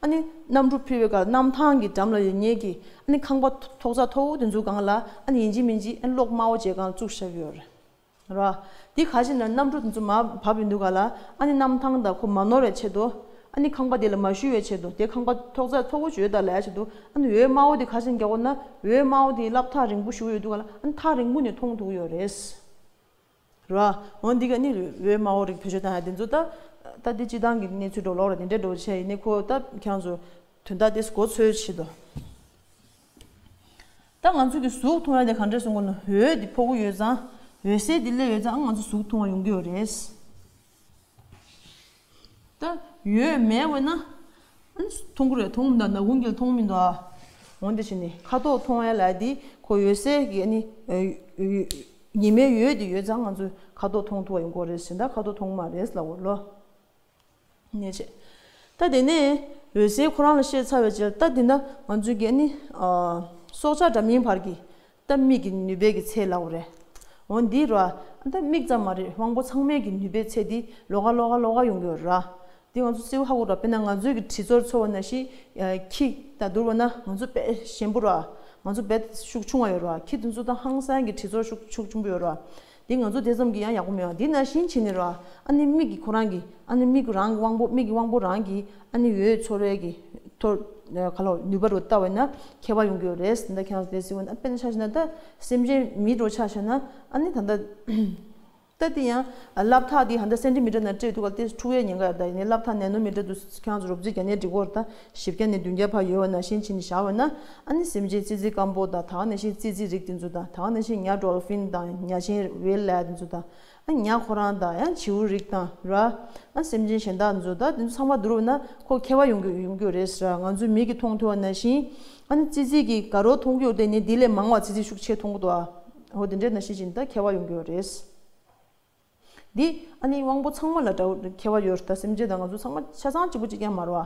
ཨ་ནི་གནམ་གྲུ་ཕུད་པའི་སྐབས་གནམ་ཐང་གི་འགྲམ་ལ་ཡོད་མཁན་གྱི་ཨ་ནི་ཁང་པ་ཐོག་ས་མཐོ་པོ་དེ་ཚོའི་སྒང་ལ་ཨ་ནི་ཡིན་གཅིག་མིན་གཅིག་ཨ་ནི་གློག་དམར་པོ་བྱས་སྒང་བཙུགས་བཞག་ཡོད་རེད། ར། འདི་ག་ཅི་ན་གནམ་གྲུ་དེ་ཚོ་མར་བབས་ཡོང་དུས་ག་ལ་ཨ་ནི་གནམ་ཐང་དང་ཁོ་མ་ནོར་བའི་ཆེད་དུ་ཨ་ནི་ཁང་པ་དེ་ལ་མ་ཞུ་བའི་ཆེད་དུ་དེ་ཁང་པ་ཐོག་ས་མཐོ་པོ་བྱོས་དང་ལབ་ཡ་ཆེད་དུ་ཨ་ནི་འོད་དམར་པོ་དེ་ག་ཅི་ན་རྒྱག་དགོས་ན་འོད་དམར་པོ་དེ་སློབ་ཐག་རིང་པོ་ཞུ་ཡོད་དུས་ག་ལ་ཨ་ནི་ཐག་རིང་པོ་ནས་མཐོང་ཐུབ་ཀྱི་ཡོད་རེད། ར། འོ་འདི་ག་ནི་འོད་དམར་པོ་རིགས་བེད་སྤྱོད་བཏང་ཡ་དེ་ཚོ་ད་ད་འདི་སྤྱི་བཏང་གི་གནས་ཚུལ་འགྲོ་ལོག་ར་དེ་འདྲ་འགྲོ་བྱས་ཡིན་ནའི་ཁོ་ད་ཁྱེད་རང་ཚོ་དོན་དག་དེ་གོ་ཚོད་བྱེད་དོ། ད་ང་ཚོ་གི་གཟུགས་མཐོང་ཡ་དེ་ག་འདྲ་གསུང་གོ་ན་འོད་དེ་ཕོག་གི་ཡོད་ཙང་འོད་ཟེར་དེ་སླེབས་ཡོད་ཙང་ང་ཚོ་གཟུགས་མཐོང་བ་ཡོང་གི་ཡོད་རེད། ད་འོད་མེད་པ་ན་ཨ་ནི་མཐོང་གི་རེད། མཐོང་མི་འདུག་ནག་ཁུང་གིས་མཐོང་མི་འདུག་ཨ། འོན་ཏེ་བྱས་ནས་ཁ་དོག་མཐོང་ཡ་ལ་དེ་ཁོ་འོད་ཟེར་གྱི་ཨ་ནི་ཨ་ཨ་ཉི་མའི་འོད་དེ་ཡོད་ཙང་ང་ཚོས་ཁ་དོག་མཐོང་ཐུབ་པ་ཡོང་གི་རེད་ཟེར། ད་ཁ་དོག་མཐོང་མ་རེད་ལབ་དགོས་ལོ། ནས་བྱས། ད་དེ་ནས་འོད་ཟེར་ཁོ་རང་ལ་བཤད་ཚར་བའི་རྗེས་ད་དེ་ན་ང་ཚོས་ཀྱི་ཨ་ནི་ཨ་སྲོག་ཆགས་འདྲ་མིན་བར་གྱི་ད་མིག་གི་ནུས་པའི་གི་ཚད་ལབ་དགོས་རེད། འོ་འདི་ར། ད་མིག་ཙམ་མ་རེད། དབང་པོ་ཚང་མའི་གི་ནུས་པའི་ཚད་འདི་ལོགས་ཀ་ལོགས་ཀ་ལོགས་ཀ་ཡོང་གི་ཡོད་ར། འདི་ང་ཚོ་གསལ་པོ་ཧ་གོ་ར། དཔེར་ན་ང་ཚོའི་གི་དྲི་ཚོར་ཚོར་བ་ནང་བཞིན་ཨ་ཁྱི་དང་བསྡུར་བ་ན་ང་ཚོ་དཔེ་ཞན་པོ་ར། ང་ཚོ་དཔེ་ཤུགས་ཆུང་བ་ཡོད་ར། ཁྱི་དེ་ཚོ་ད་ཧང་སང་གི་དྲི་ཚོར་ཤུགས་ཤུགས་ཆུང་པོ་ཡོད་ར། འདི་ང་ཚོ་དེ་ཙམ་གྱིས་ཡང་ཡག་པོ་མེད་པ། འདི་ནང་བཞིན་བྱས་ནས་ར། ཨ་ནི་མིག་གི་ཁོ་རང་གི་ཨ་ནི་མིག་རང་གི་དབང་པོ་མིག་གི་དབང་པོ་རང་གི་ཨ་ནི་འོད་ཚོར་བའི་གི་ཐོར་ག་ལ་ནུས་པ་རུ་ལྟ་བས་ན་ཁྱད་པར་ཡོང་གི་ཡོད་རེད། འདི་ཁྱེད་རང་ཚོ་དེ་གཟིགས་པ་ན་དཔེར་ན་ཆ་བཞག་ན་ད་སེམས་ཅན་མི་རུ་ཆ་བཞག་ན་ཨ་ནི་ད་ལྟ་ད་དེ་ཡང་སློབ་ཐག་དེ་ཧ་ད་སེན་ཊི་མི་ཊར་ནང་སྤྲད་འདུག་ག་དེ་འཁྲུག་ཡས་ཉེན་ཁ་ཡོད། ད་ཡིན་ནའི་སློབ་ཐག་ནེ་ནོ་མི་ཊར་དུ་ཁྱེད་རང་ཚོ་རོབ་ཙམ་རྒྱ་ནས་འགྲིག་གོ་རེད། ད་བཞི་བརྒྱ་ནས་བདུན་བརྒྱ་བར་ཡོད་པ་ནང་བཞིན་བྱས་ནས་བཞག་པ་ན་ཨ་ནི་སེམས་ཅན་ཙི་ཙི་སྐམ་པོ་དང་ད་ག་ནང་བཞིན་ཙི་ཙི་རིགས་དེ་ཚོ་དང་ད་ག་ནང་བཞིན་ཉ་ཌོལ་ཕིན་དང་ཉ་ཆེན་ཝེལ་ལབ་ཡ་དེ་ཚོ་དང་། ཨ་ཉ་ཁོ་རང་དང་ཡང་བྱིའུ་རིགས་དང་ར། ཨ་སེམས་ཅན་གཞན་དག་ཚོ་ད་དེ་ཚོ་ཚང་མ་བསྡུར་བ་ན་ཁོ་ཁྱད་པར་ཡོང་གི་ཡོང་གི་ཡོད་རེད་ཟེར། ང་ཚོའི་མིག་གིས་མཐོང་ཐུབ་པ་ནང་བཞིན་ཨ་ནི་ཙི་ཙི་གི་དགའ་རོགས་མཐོང་གི་ཡོད་དེ་ནི་དེ་ལས་མང་བ་ཙི་ཙི་ཤུགས་ཆེ་མཐོང་གི་འདུག་ཨ། འོ་དེ་འདྲའི་ནང་བཞིན་བྱས་ནས་ད་ཁྱད་པར་ཡོང་གི་ཡོད་རེད། འདི་ཨ་ནི་དབང་པོ་ཚང་མ་ལ་འདྲ་བོ་ཁྱད་པར་ཡོད་རེད། ད་སེམས་ཅན་དང་ང་ཚོ་ཚང་མ་ཆ་ཚང་གཅིག་པ་གཅིག་རྐྱང་མ་རེད་བ།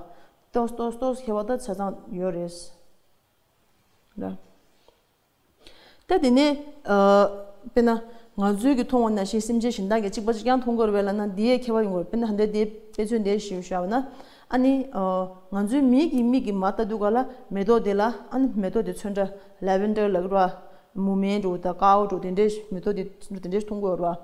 ཏོག་ཏོག་ཏོག་ཁྱད་པར་ད་ཆ་ཚང་ཡོད་རེད། ལ། ད་དེ་ནས་ཨ། དཔེར་ན་ང་ཚོའི་གི་མཐོང་བ་ནང་བཞིན་སེམས་ཅན་གཞན་དག་གིས་གཅིག་པ་གཅིག་རྐྱང་མཐོང་གི་ཡོད་རེད་པས་ལབ་ན། འདི་ཡས་ཁྱད་པར་ཡོང་གི་རེད། དཔེར་ན་ད་ལྟ་དེའི་དཔེ་མཚོན་དེ་ཞུ་བཞག་པ་ན། ཨ་ནི་ཨ། ང་ཚོའི་མིག་གིས་མིག་གིས་མར་ལྟ་དུས་ག་ལ་མེ་ཏོག་དེ་ལ། ཨ་ནི་མེ་ཏོག་དེ་ཚོན་ཁྲ་ལེ་ཝན་ཌར་ལབ་ཀྱི་རེད་པ། མུ་མེན་འདྲ་བོ་དང་དཀར་པོ་འདྲ་བོ་དེ་འདྲའི་མེ་ཏོག་དེ་དེ་འདྲའི་མཐོང་གི་ཡོད་རེད་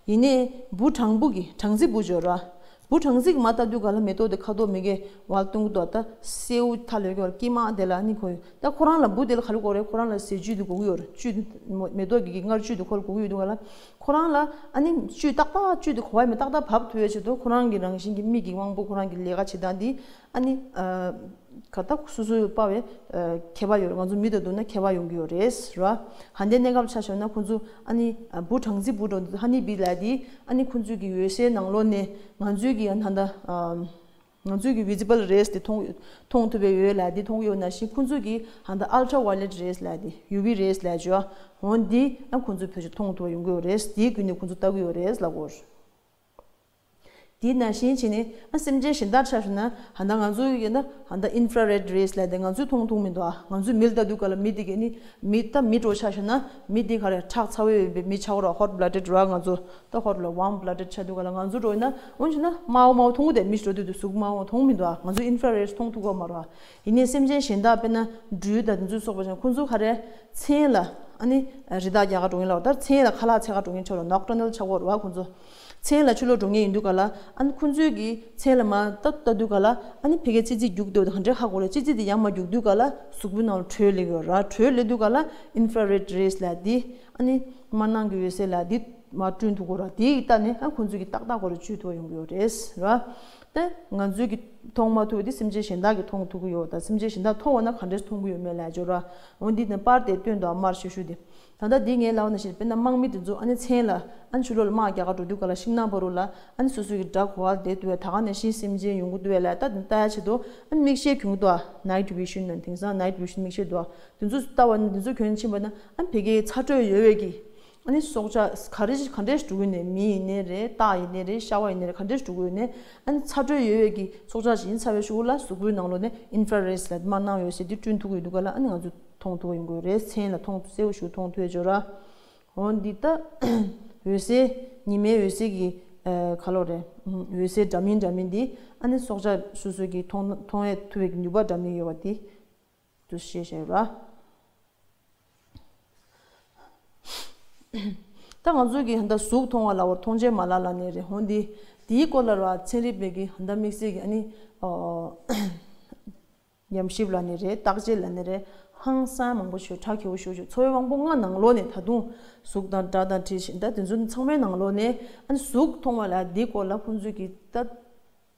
པ། ཡིན་ནའི་བུ་སྦྲང་བུ་གི་སྦྲང་རྩི་བུ་ཅིག་ཡོད་རེད་པ། བུ་སྦྲང་རྩི་གིས་མར་ལྟ་དུས་ག་ལ་མེ་ཏོག་དེ་ཁ་དོག་མི་འདྲ་བ་སྟོན་གྱི་འདུག་ད་སེའུ་ཐལ་ཡོད་ཀྱི་བར་དཀྱིལ་མ་དེ་ལ་ནི་ཁོ། ད་ཁོ་རང་ལ་བུ་དེ་ལ་ག་རེ་དགོས་རེད། ཁོ་རང་ལ་ཟས་བཅུད་དེ་དགོས་ཀྱི་ཡོད་རེད། བཅུད་དེ་མེ་ཏོག་གི་གི་མངར་བཅུད་དེ་ཁོ་ལ་དགོས་ཀྱི་ཡོད་འདུག་ག་ལ། ཁོ་རང་ལ་ཨ་ནི་བཅུད་ཏག་ཏག་བཅུད་དེ་གོ་བ་མི་ཏག་ཏག་བབས་ཐུབ་ཡས་ཆེད་དུ་ཁོ་རང་གི་རང་བཞིན་གྱི་མིག་གི་དབང་པོ་ཁོ་རང་གི་ལས་ཀ་བྱེད་སྟངས་དེ་ཨ་ནི་ཨ། ག་ད་སོ་སོའི་དཔའ་བའི་ཨ། ཁྱད་པར་ཡོད་རེད། ང་ཚོ་མི་དང་བསྡུར་ན་ཁྱད་པར་ཡོང་གི་ཡོད་རེད་ར། ཧ་འདའི་གནས་སྐབས་ཆ་བཞག་ན་ཁོ་ཚོ་ཨ་ནི་ཨ། བུ་སྦྲང་རྩི་བུ་འདྲ་བོ་ཧ་ནི་བི་ལབ་དེ་ཨ་ནི་ཁོ་ཚོའི་གི་འོད་གསལ་ནང་ལོགས་ནས་ང་ཚོའི་གི་ཨ་ད་ལྟ་ཨ། ང་ཚོའི་གི་ཝི་ཛི་བལ་རེས་དེ་མཐོང་མཐོང་ཐུབ་པའི་འོད་ལབ་དེ་མཐོང་གི་ཡོད་ནང་བཞིན། ཁོ་ཚོ་གི་ཧ་ད་ཨལ་ཊྲ་ཝའི་ལེཊ་རེས་ལབ་དེ་ཡུ་ཝི་རེས་ལབ་ཅོ། འོ་འདི་ཨ་ཁོ་ཚོ་བེད་སྤྱོད་མཐོང་ཐུབ་པ་ཡོང་གི་ཡོད་རེད། དེའི་བརྒྱུད་ནས་ཁོ་ཚོ་ལྟ་གི་ཡོད་རེད་ལབ་གོ། དེ་ནང་བཞིན་བྱས་ནས་ཨ་སེམས་ཅན་གཞན་དག་ཆ་བཞག་ན་ཧ་ད་ང་ཚོའི་གི་ན་ཧ་ད་ཨིན་ཕ་ར་རེད་རེས་ལབ་དེ་ང་ཚོས་མཐོང་ཐུབ་མི་འདུག་ཨ་ང་ཚོས་མི་ལ་ལྟ་དུས་ག་ལ་མི་དེ་གི་ནི་མི་ད་མི་འདྲ་བོ་ཆ་བཞག་ན་མི་དེ་ག་རེ་ཁྲག་ཚ་བོ་ཡོད་པའི་མི་ཆགས་རོགས། ཧོ་ཊི་བྷི་ལ་ཌེཌ་ར། ང་ཚོ་ད་ཧོ་ཊི་ལ་ཝམ་བྷི་ལ་ཌེཌ་ཆགས་དུས་ག་ལ་ང་ཚོ་འགྲོ་ཡིན་ན་འོན་ཆེ་ན་དམར་པོ་དམར་པོ་མཐོང་གི་དེ། མི་འགྲོ་དུས་དུ་གཟུགས་དམར་པོ་མཐོང་མི་འདུག་ཨ་ང་ཚོས་ཨིན་ཕ་ར་རེས་མཐོང་ཐུབ་གོ་མ་རོགས། ཡིན་ནའི་སེམས་ཅན་གཞན་དག་དཔེར་ན་སྦྲུལ་དང་དེ་ཚོའི་སོགས་པ་ཅན་ཁོ་ཚོ་ག་རེ་མཚན་ལ་ཨ་ནི་རི་དྭགས་རྒྱག་ག་འགྲོ་མཁན་ལ་བ་ད་མཚན་ལ་ཁ་ལག་འཚོལ་ག་འགྲོ་མཁན་ཆགས་རོགས། ནོག་ཊར་ནལ་ཆགས་གོ་རོགས། ཁོ་ཚོ་མཚན་ལ་ཆུ་ལོག་འགྲོ་མཁན་ཡིན་དུས་ག་ལ་ཨ་ནི་ཁོ་ཚོའི་གི་མཚན་ལ་མ་ལྟ་ལྟ་དུས་ག་ལ་ཨ་ནི་ཕ་གིའི་ཙི་ཙི་རྒྱུག་སྡོད་དང་ག་འདྲའི་ཧ་གོ་རེད། ཙི་ཙི་དེ་ཡར་མར་རྒྱུག་དུས་ག་ལ་གཟུགས་པོའི་ནང་ལ་དྲོད་སླེབས་ཡོད་ར། དྲོད་སླེབས་དུས་ག་ལ་ཨིན་ཕ་ར་རེད་རེས་ལབ་དེ་ཨ་ནི་དམར་ནག་གི་འོད་གསལ་ལབ་དེ་མར་བསྐྲུན་ཐུབ་གོ་ར། དེ་ཡི་ལྟ་ནས་ཨ་ཁོ་ཚོའི་གི་ཏག་ཏག་གོ་ར་བཅོས་ཐུབ་པ་ཡོང་གི་ཡོད་རེད་ར། ད་ང་ཚོའི་གི་མཐོང་མ་ཐུབ་པ་དེ་སེམས་ཅན་གཞན་དག་གིས་མཐོང་ཐུབ་ཀྱི་ཡོད། ད་སེམས་ཅན་གཞན་དག་མཐོང་བ་ན་ག་འདྲས་མཐོང་གི་ཡོད་མེད་ལབ་ཅོ་ར། འོ་འདི་ནས་པར་དེ་སྟོན་དང་དམར་ཤུ་ཤུ་དེ། ད་ལྟ་འདི་ངས་ལབ་པ་ནང་བཞིན་དཔེར་ན་དམག་མི་དེ་ཚོ་ཨ་ནི་མཚན་ལ་ཨ་ནི་ཆུ་ལོག་ལ་དམག་རྒྱག་ག་འགྲོ་དུས་ག་ལ་ཤིང་ནགས་བར་དུ་ལ་ཨ་ནི་སོ་སོའི་གི་དགྲ་གོ་བ་དེ་དུ་བས་ད་ག་ནང་བཞིན་སེམས་ཅན་ཡོང་གི་འདུག་བས་ལ། ད་དེ་ལྟ་ཡ་ཆེད་དུ་ཨ་ནི་མིག་ཤེལ་གྱོན་གི་འདུག་ཨ་ནའིཊ་ཝི་ཤན་ནང་དེང་སང་ནའིཊ་ཝི་ཤན་མིག་ཤེལ་འདུག་ཨ། དེ་ཚོ་ལྟ་བ་ནི་དེ་ཚོ་གྱོན་ཕྱིན་པ་ན་ཨ་ནི་ཕ་གིའི་ཚ་དྲོད་ཡོད་བས་གི་ཨ་ནི་སྲོག་ཆགས་ག་རེ་ག་འདྲས་འགྲོ་གི་ནས་མི་ཡིན་ནའི་རེད། སྟག་ཡིན་ནའི་རེད། ཤ་བ་ཡིན་ནའི་རེད། ག་འདྲས་འགྲོ་གི་ཡོད་ནའི་ཨ་ནི་ཚ་དྲོད་ཡོད་བས་གི་སྲོག་ཆགས་ཤིག་ཡིན་ཚར་བའི་གཞུག་ལ་གཟུགས་པོའི་ནང་ལོགས་ནས་ཨིན་ཕ་ར་རེས་ལ་དམར་ནག་འོད་ཟེར་དེ་བསྐྲུན་ཐུབ་ཀྱི་ཡོད་འདུག་ག་ལ། ཨ་ནི་ང་ཚོ་མཐོང་ཐུབ་ཀྱི་ཡོང་གི་རེད། མཚན་ལ་མཐོང་གསལ་པོ་ཞིག་མཐོང་ཐུབ་ཡ་ཅོ་ར། འོ་འདི་ལྟ་འོད་ཟེར་ཉི་མའི་འོད་ཟེར་གྱི་ཨ་ག་ལོ་རེད། འོད་ཟེར་འདྲ་མིན་འདྲ་མིན་འདི་ཨ་ནི་སྲོག་ཆགས་སོ་སོ་གི་མཐོང་མཐོང་ཡ་ཐུབ་པའི་ནུས་པ་འདྲ་མིན་ཡོད་པ་འདི་དུ་ཤེས་བྱ་ཡོད་ར། ད་ང་ཚོ་གི་ཧ་ད་གཟུགས་མཐོང་བ་ལ་བར་མཐོང་བྱེད་མ་ལག་ལ་ནི་རེད། འོ་འདི་འདིའི་སྐོར་ལ་ར་ཚན་རིག་པའི་གི་ཧ་ད་དམིགས་བསལ་གྱི་ཨ་ནི་ཨོ། ཉམས་ཞིབ་ལ་ནི་རེད། བརྟག་དཔྱད་ལ་ནི་རེད། ཧང་སང་མང་པོ་ཞིག་གྲ་རྒྱས་པོ་ཞིག་ཞིག་འཚོ་བའི་དབང་པོ་ལྔ་ནང་ལོགས་ནས་ད་དུང་གཟུགས་དང་སྒྲ་དང་དྲི་ཞིང་ད་དེ་ཚོ་ཚང་མའི་ནང་ལོགས་ནས་ཨ་ནི་གཟུགས་མཐོང་བ་ལ་འདི་སྐོར་ལ་ཁོང་ཚོས་ཀྱི་ད་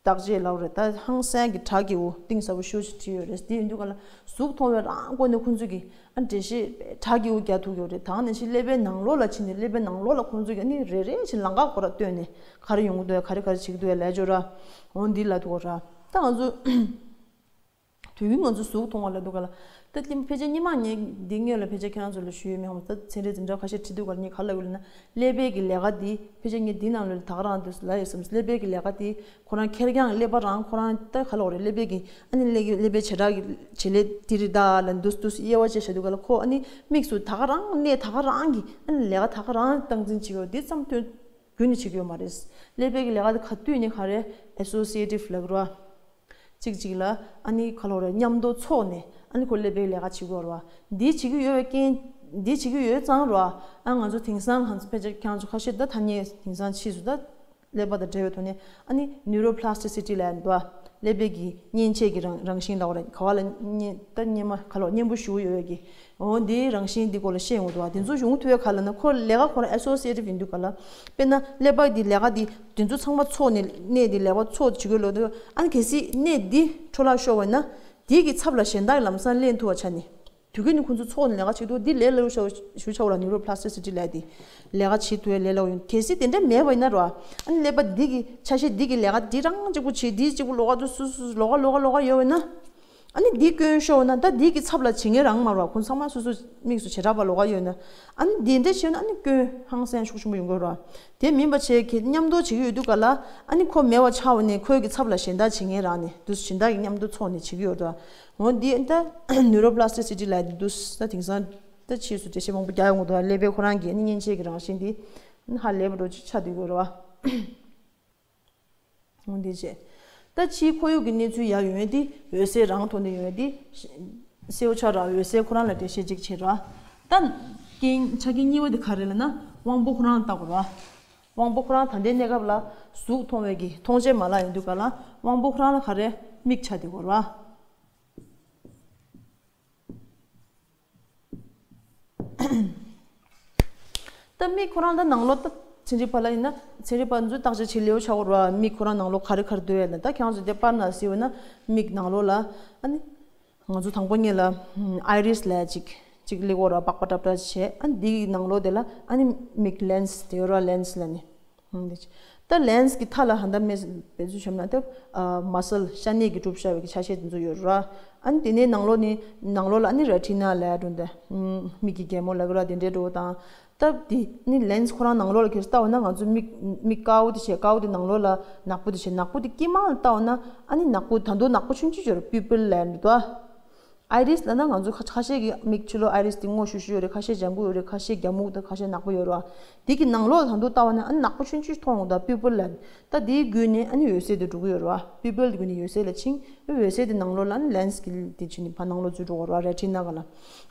བརྟག་དཔྱད་ལབ་རེད། ད་ཧང་སང་གི་གྲ་རྒྱས་པོ་གཏིང་ཟབ་པོ་ཞིག་ཞིག་བྲིས་ཡོད་རེད། དེ་ཡིན་དུས་ག་ལ་གཟུགས་མཐོང་བའི་རང་སྒོ་ནས་ཁོང་ཚོས་ཀྱི་ཨ་ནི་འགྲེལ་བཤད་གྲ་རྒྱས་པོ་རྒྱག་ཐུབ་ཡོད་རེད། ད་ནང་བཞིན་ཀླད་པའི་ནང་ལོགས་ལ་ཕྱིན་ནས་ཀླད་པའི་ནང་ལོགས་ལ་ཁོང་ཚོས་ཀྱི་ཨ་ནི་རེ་རེ་བཞིན་ལམ་ཁ་སྐོར་ར་བཏོན་ནས་ག་རེ་ཡོང་གི་འདུག་ག་རེ་ག་རེ་བྱེད་ཀྱི་འདུག་ལབ་ཅོ་ར། འོ་འདི་ལ་ཐུག་ར། ད་ང་ཚོ་དུས་རྒྱུན་ང་ཚོ་གཟུགས་མཐོང་བ་ལ་འདུག་ག་ལ། ད་ལྟ་ཕལ་ཆེར་སྔོན་མ་ངས་འདི་སྔོན་ལ་ཕལ་ཆེར་ཁྱེད་རང་ཚོ་ལ་ཞུས་ཡོད་མེད་ཧ་མ་ད་ཚན་རིག་འཛིན་གྲྭ་ཁ་ཤས་ཁྲིད་དུས་ག་ལ་ངས་ག་ལབ་ཡོད་ལབ་ན་ཀླད་པའི་གི་ལས་ཀ་འདི་ཕལ་ཆེར་ངས་འདི་ནང་ལོགས་ལ་ད་ག་རང་འདུག་ལབ་ཡོད་བསམ། ཀླད་པའི་གི་ལས་ཀ་འདི་ཁོ་རང་ཁེར་རྐྱང་ཀླད་པ་རང་ཁོ་རང་ད་ག་ལབ་རེད། ཀླད་པའི་གི་ཨ་ནི་ཀླད་ཀླད་པའི་བྱེ་བྲག་གི་བྱེད་ལས་འདི་རེད་ད་ལ་འདུག་འདུག་དབྱེ་བ་ཕྱེ་བྱ་དུས་ག་ལ་ཁོ་ཨ་ནི་དམིགས་སུ་ད་ག་རང་གནས་ད་ག་རང་གི་ཨ་ནི་ལས་ཀ་ད་ག་རང་སྟངས་འཛིན་བྱེད་ཀྱི་ཡོད། འདི་ཙམ་དོན་རྒྱུན་ནས་བྱེད་ཀྱི་ཡོད་མ་རེད། ཀླད་པའི་གི་ལས་ཀ་འདི་ག་དུས་ནས་ག་རེ་ཨེ་སོ་སི་ཨེ་ཊིབ་ལབ་ཀྱི་རེད་བ། གཅིག་གཅིག་ལ་ཨ་ནི་ག་ལབ་རེད། མཉམ་དུ་ཚོགས་ནས་ཨ་ནི་ཁོ་ཀླད་པའི་ལས་ཀ་བྱེད་ཀྱི་ཡོད་རེད་བ། འདི་བྱེད་ཀྱི་ཡོད་པའི་རྐྱེན་འདི་བྱེད་ཀྱི་ཡོད་ཙང་རེད་བ། ཨ་ང་ཚོ་དེང་སང་ང་ཚོ་ཕལ་ཆེར་ཁྱེད་རང་ཚོ་ཁ་ཤས་ད་ཐ་སྙད་དེང་སང་ཕྱིས་སུ་ད་ཀླད་པ་དང་འབྲེལ་བའི་ཐོག་ནས་ཨ་ནི་ནིའུ་རོ་པི་ལ་སི་ཊི་སི་ཊི་ལབ་ཡ་འདུག་བ། ཀླད་པའི་གི་མཉེན་ཆས་ཀྱི་རང་རང་བཞིན་ལབ་རེད། ག་བ་ལ་མཉེན་ད་མཉེན་མ་ག་ལབ་མཉེན་པོ་ཞེ་པོ་ཡོད་པའི་གི། འོ་འདིའི་རང་བཞིན་འདི་སྐོར་ལ་བཤད་ཡོང་གི་འདུག་བ། དེ་ཚོ་ཡོང་ཐུབ་པའི་ག་ལབ་ན་ཁོ་ལས་ཀ་ཁོ་རང་ཨེ་སོ་སི་ཨེ་ཊིབ་ཡིན་དུས་ག་ལ། དཔེར་ན་ཀླད་པ་འདི་ལས་ཀ་འདི་དེ་ཚོ་ཚང་མ་ཚོགས་ནས་གནས་འདི་ལས་ཀ་ཚོགས་བྱེད་དགོས་ལོ་འདུག་ཨ་ནི་གལ་སྲིད་གནས་འདི་འཕྲོ་བརླག་ཤོར་བ་ཡིན་ན་འདི་གི་ཚབ་ལ་གཞན་དག་གི་ལམ་སང་ལེན་ཐུབ་པ་ཆ་ནས། དུས་རྒྱུན་ནས་ཁོང་ཚོ་ཚོགས་ནས་ལས་ཀ་བྱེད་དུས་འདི་ལས་སླ་པོ་ཞུ་ཆོག་ལ། ནིའུ་རོ་པི་ལ་སི་ཊི་སི་ཊི་ལབ་དེ་ལས་ཀ་བྱེད་ཐུབ་ཡ་ལས་སླ་པོ་ཡིན། གལ་སྲིད་དེ་འདྲ་མེད་པ་ཡིན་ན་རོ། ཨ་ནི་ཀླད་པ་འདི་གི་ཆ་ཤས་འདི་གི་ལས་ཀ་འདི་རང་གཅིག་པུ་བྱེད་འདི་གཅིག་པུ་ལོགས་ཀ་དུ་སུ་སུ་ལོགས་ཀ་ལོགས་ཀ་ལོགས་ཀ་ཡོད་པ་ཡིན་ན། ཨ་ནི་འདི་སྐྱོན་ཤོར་ན་ད་འདི་གི་ཚབ་ལ་བྱེད་མཁན་རང་མ་རེད་བ། ཁོང་ཚང་མ་སོ་སོ་དམིགས་སུ་བྱེ་བྲག་པ་ལོགས་ཀ་ཡོད་ན། ཨ་ནི་འདི་འདྲ་བྱས་ན་ཨ་ནི་སྐྱོན་ཧང་སང་ཤུགས་ཆེན་པོ་ཡོང་གི་རེད་བ། དེ་མིན་པ་བྱས་ཁྱེད་མཉམ་དུ་བྱེད་ཀྱི་ཡོད་དུས་ག་ལ། ཨ་ནི་ཁོ་མེད་པ་ཆགས་པ་ནས་ཁོའི་གི་ཚབ་ལ་གཞན་དག་བྱེད་མཁན་རང་ནས་འདུག་གཞན་དག་གི་མཉམ་དུ་ཚོགས་ནས་བྱེད་ཀྱི་ཡོད་རེད་བ། འོ་འདི་ཨ་ནི་ད་neuroplasticity་ལབ་འདི་འདུག་ད་དེང་སང་ད་ཕྱིས་སུ་འགྲེལ་བཤད་མང་པོ་རྒྱག་ཡོང་གི་འདུག་ཀླད་པའི་ཁོ་རང་གི་ཨ་ནི་མཉེན་ཆས་ཀྱི་རང་བཞིན་འདི་ཧ་ལས་པ་འདྲ་ཅིག་ཆགས་བསྡད་ཡོད་རེད་བ། འོ་འདི་བྱས། ད་ཕྱིའི་ཁོར་ཡུག་གི་གནས་ཚུལ་ཡར་ཡོང་ཡས་དེ་འོད་གསལ་རང་ཐོག་ནས་ཡོང་ཡས་དེ། སེའུ་ཆ་ར་འོད་གསལ་ཁོ་རང་ལ་འགྲེལ་བཤད་ཅིག་བྱེད་ར། ད་རྐྱེན་ཆ་རྐྱེན་གཉིས་པ་དེ་ག་རེ་ལབ་ན་དབང་པོ་ཁོ་རང་ལ་བལྟ་དགོས་ར། དབང་པོ་ཁོ་རང་ད་ལྟའི་གནས་སྐབས་ལ་གཟུགས་མཐོང་བའི་གི་མཐོང་བྱེད་མ་ལག་ཡིན་དུས་ག་ལ་དབང་པོ་ཁོ་རང་ལ་ག་རེ་མིག་ཆགས་བསྡད་ཡོད་ར། ད་མིག་ཁོ་རང་ད་ནང་ལོགས་ད་ཚན་རིག་པ་ལ་ཡིན་ན་ཚན་རིག་པ་ཚོས་བརྟག་དཔྱད་བྱེད་ལེའུ་ཆགས་ཡོད་ར། མིག་ཁོ་རང་ནང་ལོགས་ག་རེ་ག་རེ་འདུག་ཡ་ལ། ད་ཁྱེད་རང་ཚོ་དེ་པར་ན་གཟིགས་ཡོད་ན་མིག་ནང་ལོགས་ལ་ཨ་ནི་ང་ཚོ་དང་པོ་ཉིད་ལ་ཨའི་རིས་ལབ་ཅིག་ཅིག་སླེབས་ཡོད་ར། པགས་པ་འདྲ་འདྲ་བྱས། ཨ་ནི་འདིའི་ནང་ལོགས་དེ་ལ་ཨ་ནི་མིག་ལེན་སི་དེ་ཡོད་ར། ལེན་སི་ལབ་ནི། ད་ལེན་སི་གི་མཐའ་ལ་ཧ་ད་མེ་བེ་ཚུ་བྱམས་ན་ད་མ་སལ་ཤ་གནད་ཀྱིས་གྲུབ་བཞག་པའི་གི་ཆ་ཤས་དེ་ཚོ་ཡོད་ར། ཨ་ནི་དེ་ནས་ནང་ལོགས་ནི་ནང་ལོགས་ལ་ཨ་ནི་རེ་ཊི་ན་ལབ་ཡ་འགྲོ་འདི་མིག་གི་རྒྱལ་མོ་ལབ་གི་ར། དེ་འདྲའི་འགྲོ་དང་། ད་དེ་ནི་ལེན་སི་ཁོ་རང་ནང་ལོགས་ལ་ཁྱེར་ལྟ་བ་ན་ང་ཚོ་མིག་མིག་དཀར་པོ་དེ་བྱས། དཀར་པོ་དེ་ནང་ལོགས་ལ་ནག་པོ་དེ་བྱས། ནག་པོ་དེ་དཀྱིལ་མ་ལ་ལྟ་བ་ན་ཨ་ནི་ནག་པོ་ད་དུང་ནག་པོ་ཆུང་ཆུང་ཡོད་ར། པིའུ་པིལ་ལབ་ཡ་འདི་འདུག་ཨ། ཨའི་རིས་ལབ་ན་ང་ཚོ་ཁ་ཁ་ཤས་ཀྱི་མིག་ཕྱི་ལོགས་ཨའི་རིས་དེ་སྔོ་ཤུར་ཤུར་ཡོད་རེད། ཁ་ཤས་ལྗང་གུ་ཡོད་རེད། ཁ་ཤས་རྒྱ་སྨུག་དང་ཁ་ཤས་ནག་པོ་ཡོད་རེད་བ། དེ་གི་ནང་ལོགས་ལ་ད་དུང་ལྟ་བ་ན་ཨ་ནི་ནག་པོ་ཆུང་ཆུང་མཐོང་ཡོང་། ད་པིའུ་པིལ་ལབ། ད་དེའི་བརྒྱུད་ནས་ཨ་ནི་འོད་གསལ་དེ་འགྲོ་གི་ཡོད་རེད་བ། པིའུ་པིལ་དེ་བརྒྱུད་ནས་འོད་གསལ་ལ་ཕྱིན། འོད་གསལ་དེ་ནང་ལོགས་ལ་ཨ་ནི་ལེན་སི་གི་དེ་བྱས་ནས་ཕར་ནང་ལོགས་འཛུལ་འགྲོ་གི་རེད་བ། རེ་ཊི་ན་ག་ལ།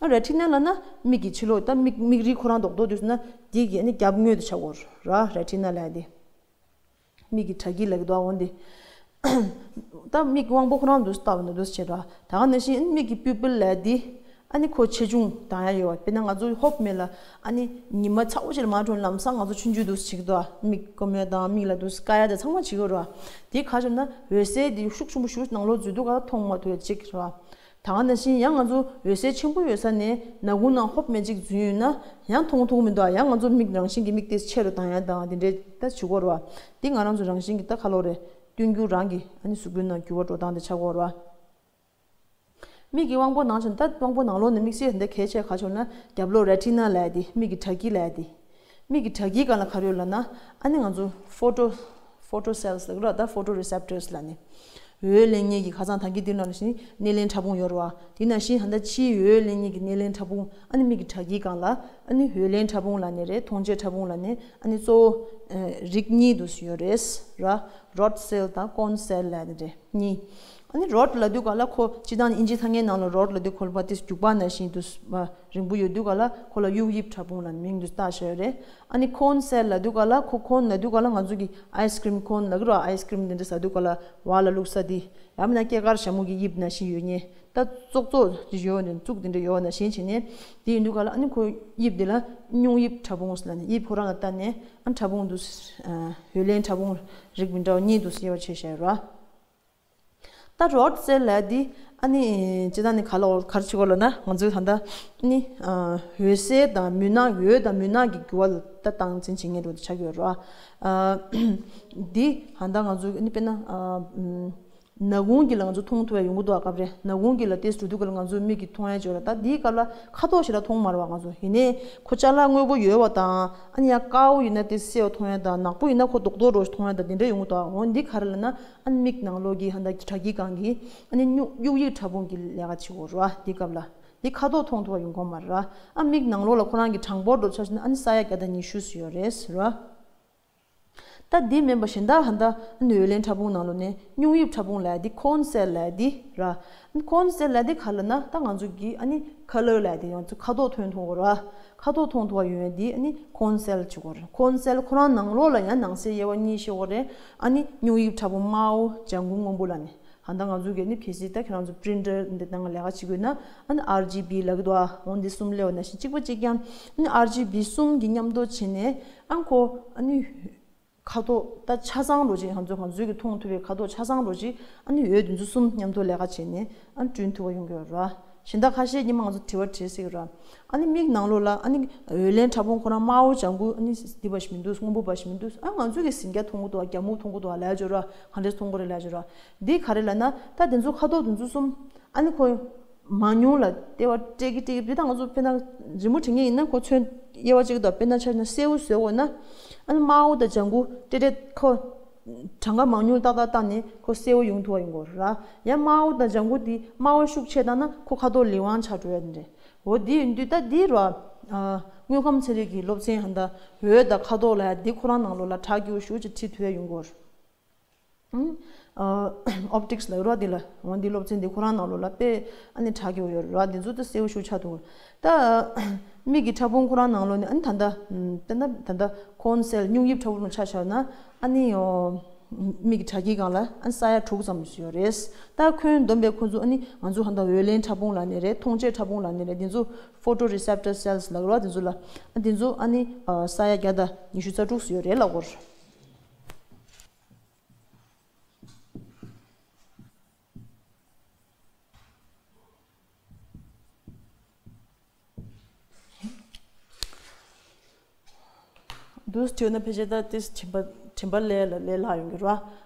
ཨ་རེ་ཊི་ན་ལབ་ན་མིག་གི་ཕྱི་ལོགས། ད་མིག་མིག་རིལ་ཁོ་རང་རྡོག་རྡོག་དེ་ཚོ་ན་དེ་གི་ཨ་ནི་རྒྱབ་ངོས་དེ་ཆགས་ཡོད་རེད་བ། རེ་ཊི་ན་ལབ་དེ། མིག་གི་དྲ་སྐྱིད་ལབ་ཀྱི་འདུག་ཨ། འོ་འདི། ད་མིག་དབང་པོ་ཁོ་རང་འདུག་སེ་ལྟ་བ་ན་འདུག་སེ་བྱེད་འགྲོ། ད་ག་ནང་བཞིན་མིག་གི་པིའུ་པིལ་ལབ་འདི་ཨ་ནི་ཁོ་ཆེ་ཆུང་བཏང་ཡ་ཡོད་པ། དཔེར་ན་ང་ཚོ་ཧོབ་མེད་ལ་ཨ་ནི་ཉི་མ་ཚ་པོ་ཞིག་ལ་མར་འགྲོ་ན་ལམ་སང་ང་ཚོ་ཆུང་ཆུང་འདུག་སེ་བྱེད་ཀྱི་འདུག་མིག་སྐམ་ཡ་དང་མིག་ལ་འདུག་སེ་དཀར་ཡ་དང་ཚང་མ་བྱེད་ཀྱི་ཡོད་རེད་བ། དེ་ག་རེ་ཟེར་ན་འོད་གསལ་འདི་ཤུགས་ཆེན་པོ་ཞིག་ནང་ལོགས་འཛུལ་དུས་ག་ལ་མཐོང་མ་ཐུབ་ཡ་ཅིག་རེད་བ། ད་ག་ནང་བཞིན་ཡང་ང་ཚོ་འོད་གསལ་ཆེན་པོ་ཡོད་ས་ནས་ནག་ཁུང་ནང་ཧོབ་མེད་ཅིག་འཛུལ་ཡོད་ན་ཡང་མཐོང་ཐུབ་མི་འདུག་ཡང་ང་ཚོ་མིག་རང་བཞིན་གྱི་མིག་དེ་ཆེ་རུ་བཏང་ཡ་དང་དེ་འདྲའི་ད་བྱེད་ཀྱི་ཡོད་རེད་བ། འདི་ང་རང་ཚོ་རང་བཞིན་གྱི་ད་ཁ་ལོ་རེད། སྟོན་རྒྱུ་རང་གི་ཨ་ནི་གཟུགས་པོའི་ནང་འགྱུར་བ་འགྲོ་སྟངས་དེ་ཆགས་ཀྱི་ཡོད་རེད་བ། མིག་གི་དབང་པོ་ནང་བཞིན་ད་དབང་པོ་ནང་ལོགས་ནས་དམིགས་བསལ་འདི་གལ་ཆེ་ག་ཆོག་ན་རྒྱབ་ལོགས་རེ་ཊི་ན་ལབ་ཡ་དེ། མིག་གི་དྲ་སྐྱིད་ལབ་ཡ་དེ། མིག་གི་དྲ་སྐྱིད་སྒང་ལ་ག་རེ་ཡོད་ལབ་ན་ཨ་ནི་ང་ཚོ་ཕོ་ཊོ་ཕོ་ཊོ་སེལ་སི་ལབ་ཀྱི་རེད་བ། ད་ཕོ་ཊོ་རི་སེབ་ཊར་སི་ལབ་ནས། འོད་ལེན་མཁན་གྱི་ཁ་སང་ད་གིན་འདི་ནང་བཞིན་སྣེ་ལེན་ཕྲ་ཕུང་ཡོད་རེད་བ། དེ་ནང་བཞིན་ད་ལྟ་ཕྱིའི་འོད་ལེན་མཁན་གྱི་སྣེ་ལེན་ཕྲ་ཕུང་ཨ་ནི་མིག་གི་དྲ་སྐྱིད་སྒང་ལ་ཨ་ནི་འོད་ལེན་ཕྲ་ཕུང་ལབ་ནས་རེད། མཐོང་བྱེད་ཕྲ་ཕུང་ལབ་ནས་ཨ་ནི་གཙོ་བོ་ཨ་རིགས་གཉིས་འདུག་སེ་ཡོད་རེད་ར། རོཌ་སེལ་དང་ཀོན་སེལ་ལབ་ནས་རེད། གཉིས། ཨ་ནི་རོཌ་ལབ་དུས་ག་ལ་ཁོ་སྤྱིར་བཏང་ཨིན་ཇི་ཐ་སྙད་ནང་ལ་རོཌ་ལབ་དུས་ཁོ་ལ་ཕར་དེ་རྒྱུག་པ་ནང་བཞིན་དུ་མ་རིང་པོ་ཡོད་དུས་ག་ལ་ཁོ་ལ་དབྱུག་དབྱིབས་ཕྲ་ཕུང་ལབ་མིང་དུ་བཏགས་བཞག་ཡོད་རེད། ཨ་ནི་ཀོན་སེལ་ལབ་དུས་ག་ལ་ཁོ་ཀོན་ལབ་དུས་ག་ལ་ང་ཚོ་གི་ཨའི་སི་ཀྲིམ་ཀོན་ལབ་ཀྱི་རེད་བ། ཨའི་སི་ཀྲིམ་དེ་འདྲ་ཟ་དུས་ག་ལ་བ་ལ་བླུགས་ས་དེ། ཡང་མིན་ན་སྐྱེས་སྐར་ཞྭ་མོ་གི་དབྱིབས་ནང་བཞིན་ཡོད་མཁན། ད་ཙོག་ཙོག་ཅིག་ཡོད་ནས་ཙུག་དེ་འདྲ་ཡོད་ནང་བཞིན་བྱས་ནས་དེ་ཡིན་དུས་ག་ལ་ཨ་ནི་ཁོ་དབྱིབས་དེ་ལ་སྨྱུང་དབྱིབས་ཕྲ་ཕུང་ཟེར་ལབ་ནས་དབྱིབས་ཁོ་རང་ལ་ལྟ་ནས་ཨ་ནི་ཕྲ་ཕུང་དུ་འོད་ལེན་ཕྲ་ཕུང་རིགས་མི་འདྲ་བ་གཉིས་དུ་དབྱེ་བ་ཕྱེ་བཞག་ཡོད་རེད་བ། ད་རོཌ་སེལ་ལབ་ཡ་འདི་ཨ་ནི་སྤྱིར་བཏང་ནི་ག་ལ་ག་རེ་བྱེད་དགོས་ལབ་ན་ང་ཚོའི་ད་ལྟ་ཨ་ནི་འོད་གསལ་དང་མུན་ནག་འོད་དང་མུན་ནག་གི་འགྱུར་བ་ལ་ད་སྟངས་འཛིན་བྱེད་མཁན་འདྲ་བོ་ཆགས་ཀྱི་ཡོད་རེད་བ། འདི་ད་ལྟ་ང་ཚོའི་ཨ་ནི་དཔེར་ན་ནག་ཁུང་གི་ལ་ང་ཚོ་མཐོང་ཐུབ་ཡ་ཡོང་གི་འདུག་སྐབས་རེ་ནག་ཁུང་གི་ལ་ཏོག་ཙམ་འགྲོ་དུས་སྐབས་ལ་ང་ཚོའི་མིག་གིས་མཐོང་ཡ་ཅིག་ཡོད་རེད། ད་འདིའི་སྐབས་ལ་ཁ་དོག་ཞེ་དྲག་མཐོང་མ་རེད་བ་ང་ཚོ། ཡིན་ནའི་ཁོ་ཅ་ལག་དངོས་པོ་ཡོད་པ་དང་ཨ་ནི་ཡང་དཀར་པོ་ཡིན་ན་དེ་སེར་པོ་མཐོང་ཡ་དང་ནག་པོ་ཡིན་ན་ཁོ་རྡོག་རྡོག་འདྲ་བོ་ཞིག་མཐོང་ཡ་དང་དེ་འདྲ་ཡོང་གི་འདུག་འོ་འདི་ག་རེ་ལབ་ན་ཨ་ནི་མིག་ནང་ལོགས་ཀྱི་ད་ལྟ་དྲ་སྐྱིད་སྒང་གི་ཨ་ནི་སྨྱུག་དབྱུག་དབྱིབས་ཕྲ་ཕུང་གི་ལས་ཀ་བྱེད་ཀྱི་ཡོད་རེད་བ། འདི་སྐབས་ལ་འདི་ཁ་དོག་མཐོང་ཐུབ་པ་ཡོང་གི་མ་རེད་བ། ཨ་མིག་ནང་ལོགས་ལ་ཁོ་རང་གི་གྲངས་འབོར་འདྲ་བོ་ཆ་བཞག་ན་ཨ་ནི་ས་ཡ་བརྒྱ་དང་ཉི་ཤུ་ཙམ་ཡོད་རེད་ཟེར་བ། ད་འདི་མིན་པ་གཞན་དག་ཧ་ད་འོད་ལེན་ཕྲ་ཕུང་ནང་ལོགས་ནས་སྨྱུང་དབྱིབས་ཕྲ་ཕུང་ལབ་ཡ་འདི་ཀོན་སེལ་ལབ་ཡ་འདི་ར། ཀོན་སེལ་ལབ་ཡ་འདི་ག་ལབ་ན་ད་ང་ཚོ་གི་ཨ་ནི་ཁ་ལར་ལབ་ཡ་འདི་ང་ཚོ་ཁ་དོག་ཐོན་ཐུབ་ཀྱི་ར། ཁ་དོག་མཐོང་ཐུབ་པ་ཡོང་ཡ་འདི་ཨ་ནི་ཀོན་སེལ་བྱེད་ཀྱི་རེད། ཀོན་སེལ་ཁོ་རང་ནང་ལོགས་ལ་ཡང་ནང་གསེས་དབྱེ་བ་གཉིས་ཕྱེ་གི་རེད། ཨ་ནི་སྨྱུང་དབྱིབས་ཕྲ་ཕུང་དམར་པོ་ལྗང་གུ་སྔོན་པོ་ལབ་ནས། ད་ལྟ་ང་ཚོ་གི་ནི་གལ་སྲིད་ད་ཁྱེད་རང་ཚོ་པི་རིན་ཊར་འདི་ནང་ལས་ཀ་བྱེད་དགོས་ན་ཨ་ནི་ཨར་ཇི་བི་ལབ་ཀྱི་འདུག་ཨ། འོ་འདི་གསུམ་སླེབས་པ་ནང་བཞིན་གཅིག་པ་གཅིག་རྐྱང་ཨ་ནི་ཨར་ཇི་བི་གསུམ་གྱི་མཉམ་དུ་བྱས་ནས་ཨ་ཁོ་ཨ་ནི་ཁ་དོག་ད་ཆ་ཚང་འདྲ་བོ་ཅིག་ང་ཚོ་ང་ཚོའི་གི་མཐོང་ཐུབ་པའི་ཁ་དོག་ཆ་ཚང་འདྲ་བོ་ཅིག་ཨ་ནི་འོད་དེ་ཚོ་གསུམ་མཉམ་དུ་ལས་ཀ་བྱས་ནས་ཨ་ནི་བསྐྲུན་ཐུབ་པ་ཡོང་གི་ཡོད་རེད། གཞན་དག་ཁ་ཤས་ཉི་མ་ང་ཚོ་དྲི་བ་དྲིས་སྲིད་ར། ཨ་ནི་མིག་ནང་ལོགས་ལ་ཨ་ནི་འོད་ལེན་ཕྲ་ཕུང་ཁོ་རང་དམར་པོ་ལྗང་ཁུ་ཨ་ནི་འདི་པ་ཞིག་མི་འདུག་སྔོན་པོ་པ་ཞིག་མི་འདུག་ཨ་ང་ཚོ་གི་ཟིང་སྐྱ་མཐོང་གི་འདུག་རྒྱ་སྨུག་མཐོང་གི་འདུག་ལབ་ཡ་ཅིག་ཡོད་ར། ག་འདྲས་མཐོང་གི་རེད་ལབ་ཡ་ཅིག་ཡོད་ར། འདི་ག་རེ་ལབ་ན་ད་དེ་ཚོ་ཁ་དོག་དེ་ཚོ་གསུམ་ཨ་ནི་ཁོ་མང་ཉུང་ལ་ལྟེ་བ་སྤྲད་ཀྱི་སྤྲད་ཀྱི་འདི་ད་ང་ཚོ་དཔེར་ན་རི་མོ་བྲིས་མཁན་ཡིན་ན་ཁོ་ཚོན་དབྱེ་བ་གཅིག་དང་དཔེར་ན་ཆ་བཞག་ན་སེར་པོ་བཟོས་དགོས་ན་ཨ་ནི་དམར་པོ་དང་ལྗང་ཁུ་སྤྲད་སྤྲད་ཁོ། གྲངས་ཀ་མང་ཉུང་ཏག་ཏག་བཏང་ནས་ཁོ་སེར་པོ་ཡོང་ཐུབ་པ་ཡོང་གི་རེད་ར། ཡང་དམར་པོ་དང་ལྗང་ཁུ་དེ་དམར་པོ་ཤུགས་ཆེ་བཏང་ན་ཁོ་ཁ་དོག་ལི་ཝང་ཆགས་འགྲོ་ཡ་དེ་རེད། འོ་དེ་ཡིན་དུས་ད་འདི་ར། དངོས་ཁམས་ཚན་རིག་གི་སློབ་ཚན་ཧ་ད་འོད་དང་ཁ་དོག་ལ་ཡ་འདི་ཁོ་རང་ནང་ལོགས་ལ་གྲ་རྒྱས་པོ་ཞེ་པོ་ཅིག་ཁྲིད་ཐུབ་ཡ་ཡོང་གི་རེད། ཨོབ་ཊིག་སི་ལ་ཡོད་ར། འདི་ལ་འོ་འདི་སློབ་ཚན་འདི་ཁོ་རང་ནང་ལོགས་ལ་དཔེ་ཨ་ནི་གྲ་རྒྱས་པོ་ཡོད་ར། འདི་ཚོ་ད་སེར་པོ་ཤུགས་ཆགས་ཐུབ་ཀྱི་རེད། ད་མིག་གི་ཕྲ་ཕུང་ཁོ་རང་ནང་ལོགས་ནས་ཨ་ནི་ད་ལྟ་ད་ལྟ་ད་ལྟ་ཀོན་སེལ་སྨྱུག་དབྱིབས་ཕྲ་ཕུང་ཆ་བཞག་ན་ཨ་ནི་ཨོ་མིག་གི་དྲ་རྒྱའི་སྒང་ལ་ཨ་ནི་ས་ཡ་དྲུག་ཙམ་ཡོད་རེད། ད་ཁོས་འདོན་པའི་ཁོ་ཚོ་ཨ་ནི་ང་ཚོ་ཧ་ད་འོད་ལེན་ཕྲ་ཕུང་ལབ་ནི་རེད། མཐོང་ཆེད་ཕྲ་ཕུང་ལབ་ནི་རེད། འདི་ཚོ་ཕོ་ཊོ་རི་སེབ་ཊར་སེལ་སི་ལབ་ར། འདི་ཚོ་ལ་ཨ་འདི་ཚོ་ཨ་ནི་ས་ཡ་བརྒྱ་དང་ཉི་ཤུ་རྩ་དྲུག་ཡོད་རེད་ལབ་དགོས་རེད། འདུག་སེ་བྲིས་ན་ཕལ་ཆེར་ད་ཏིས་དྲན་པ་དྲན་པ་ལས་ལ་ལས་སླ་ཡོང་གི་རེད་བ།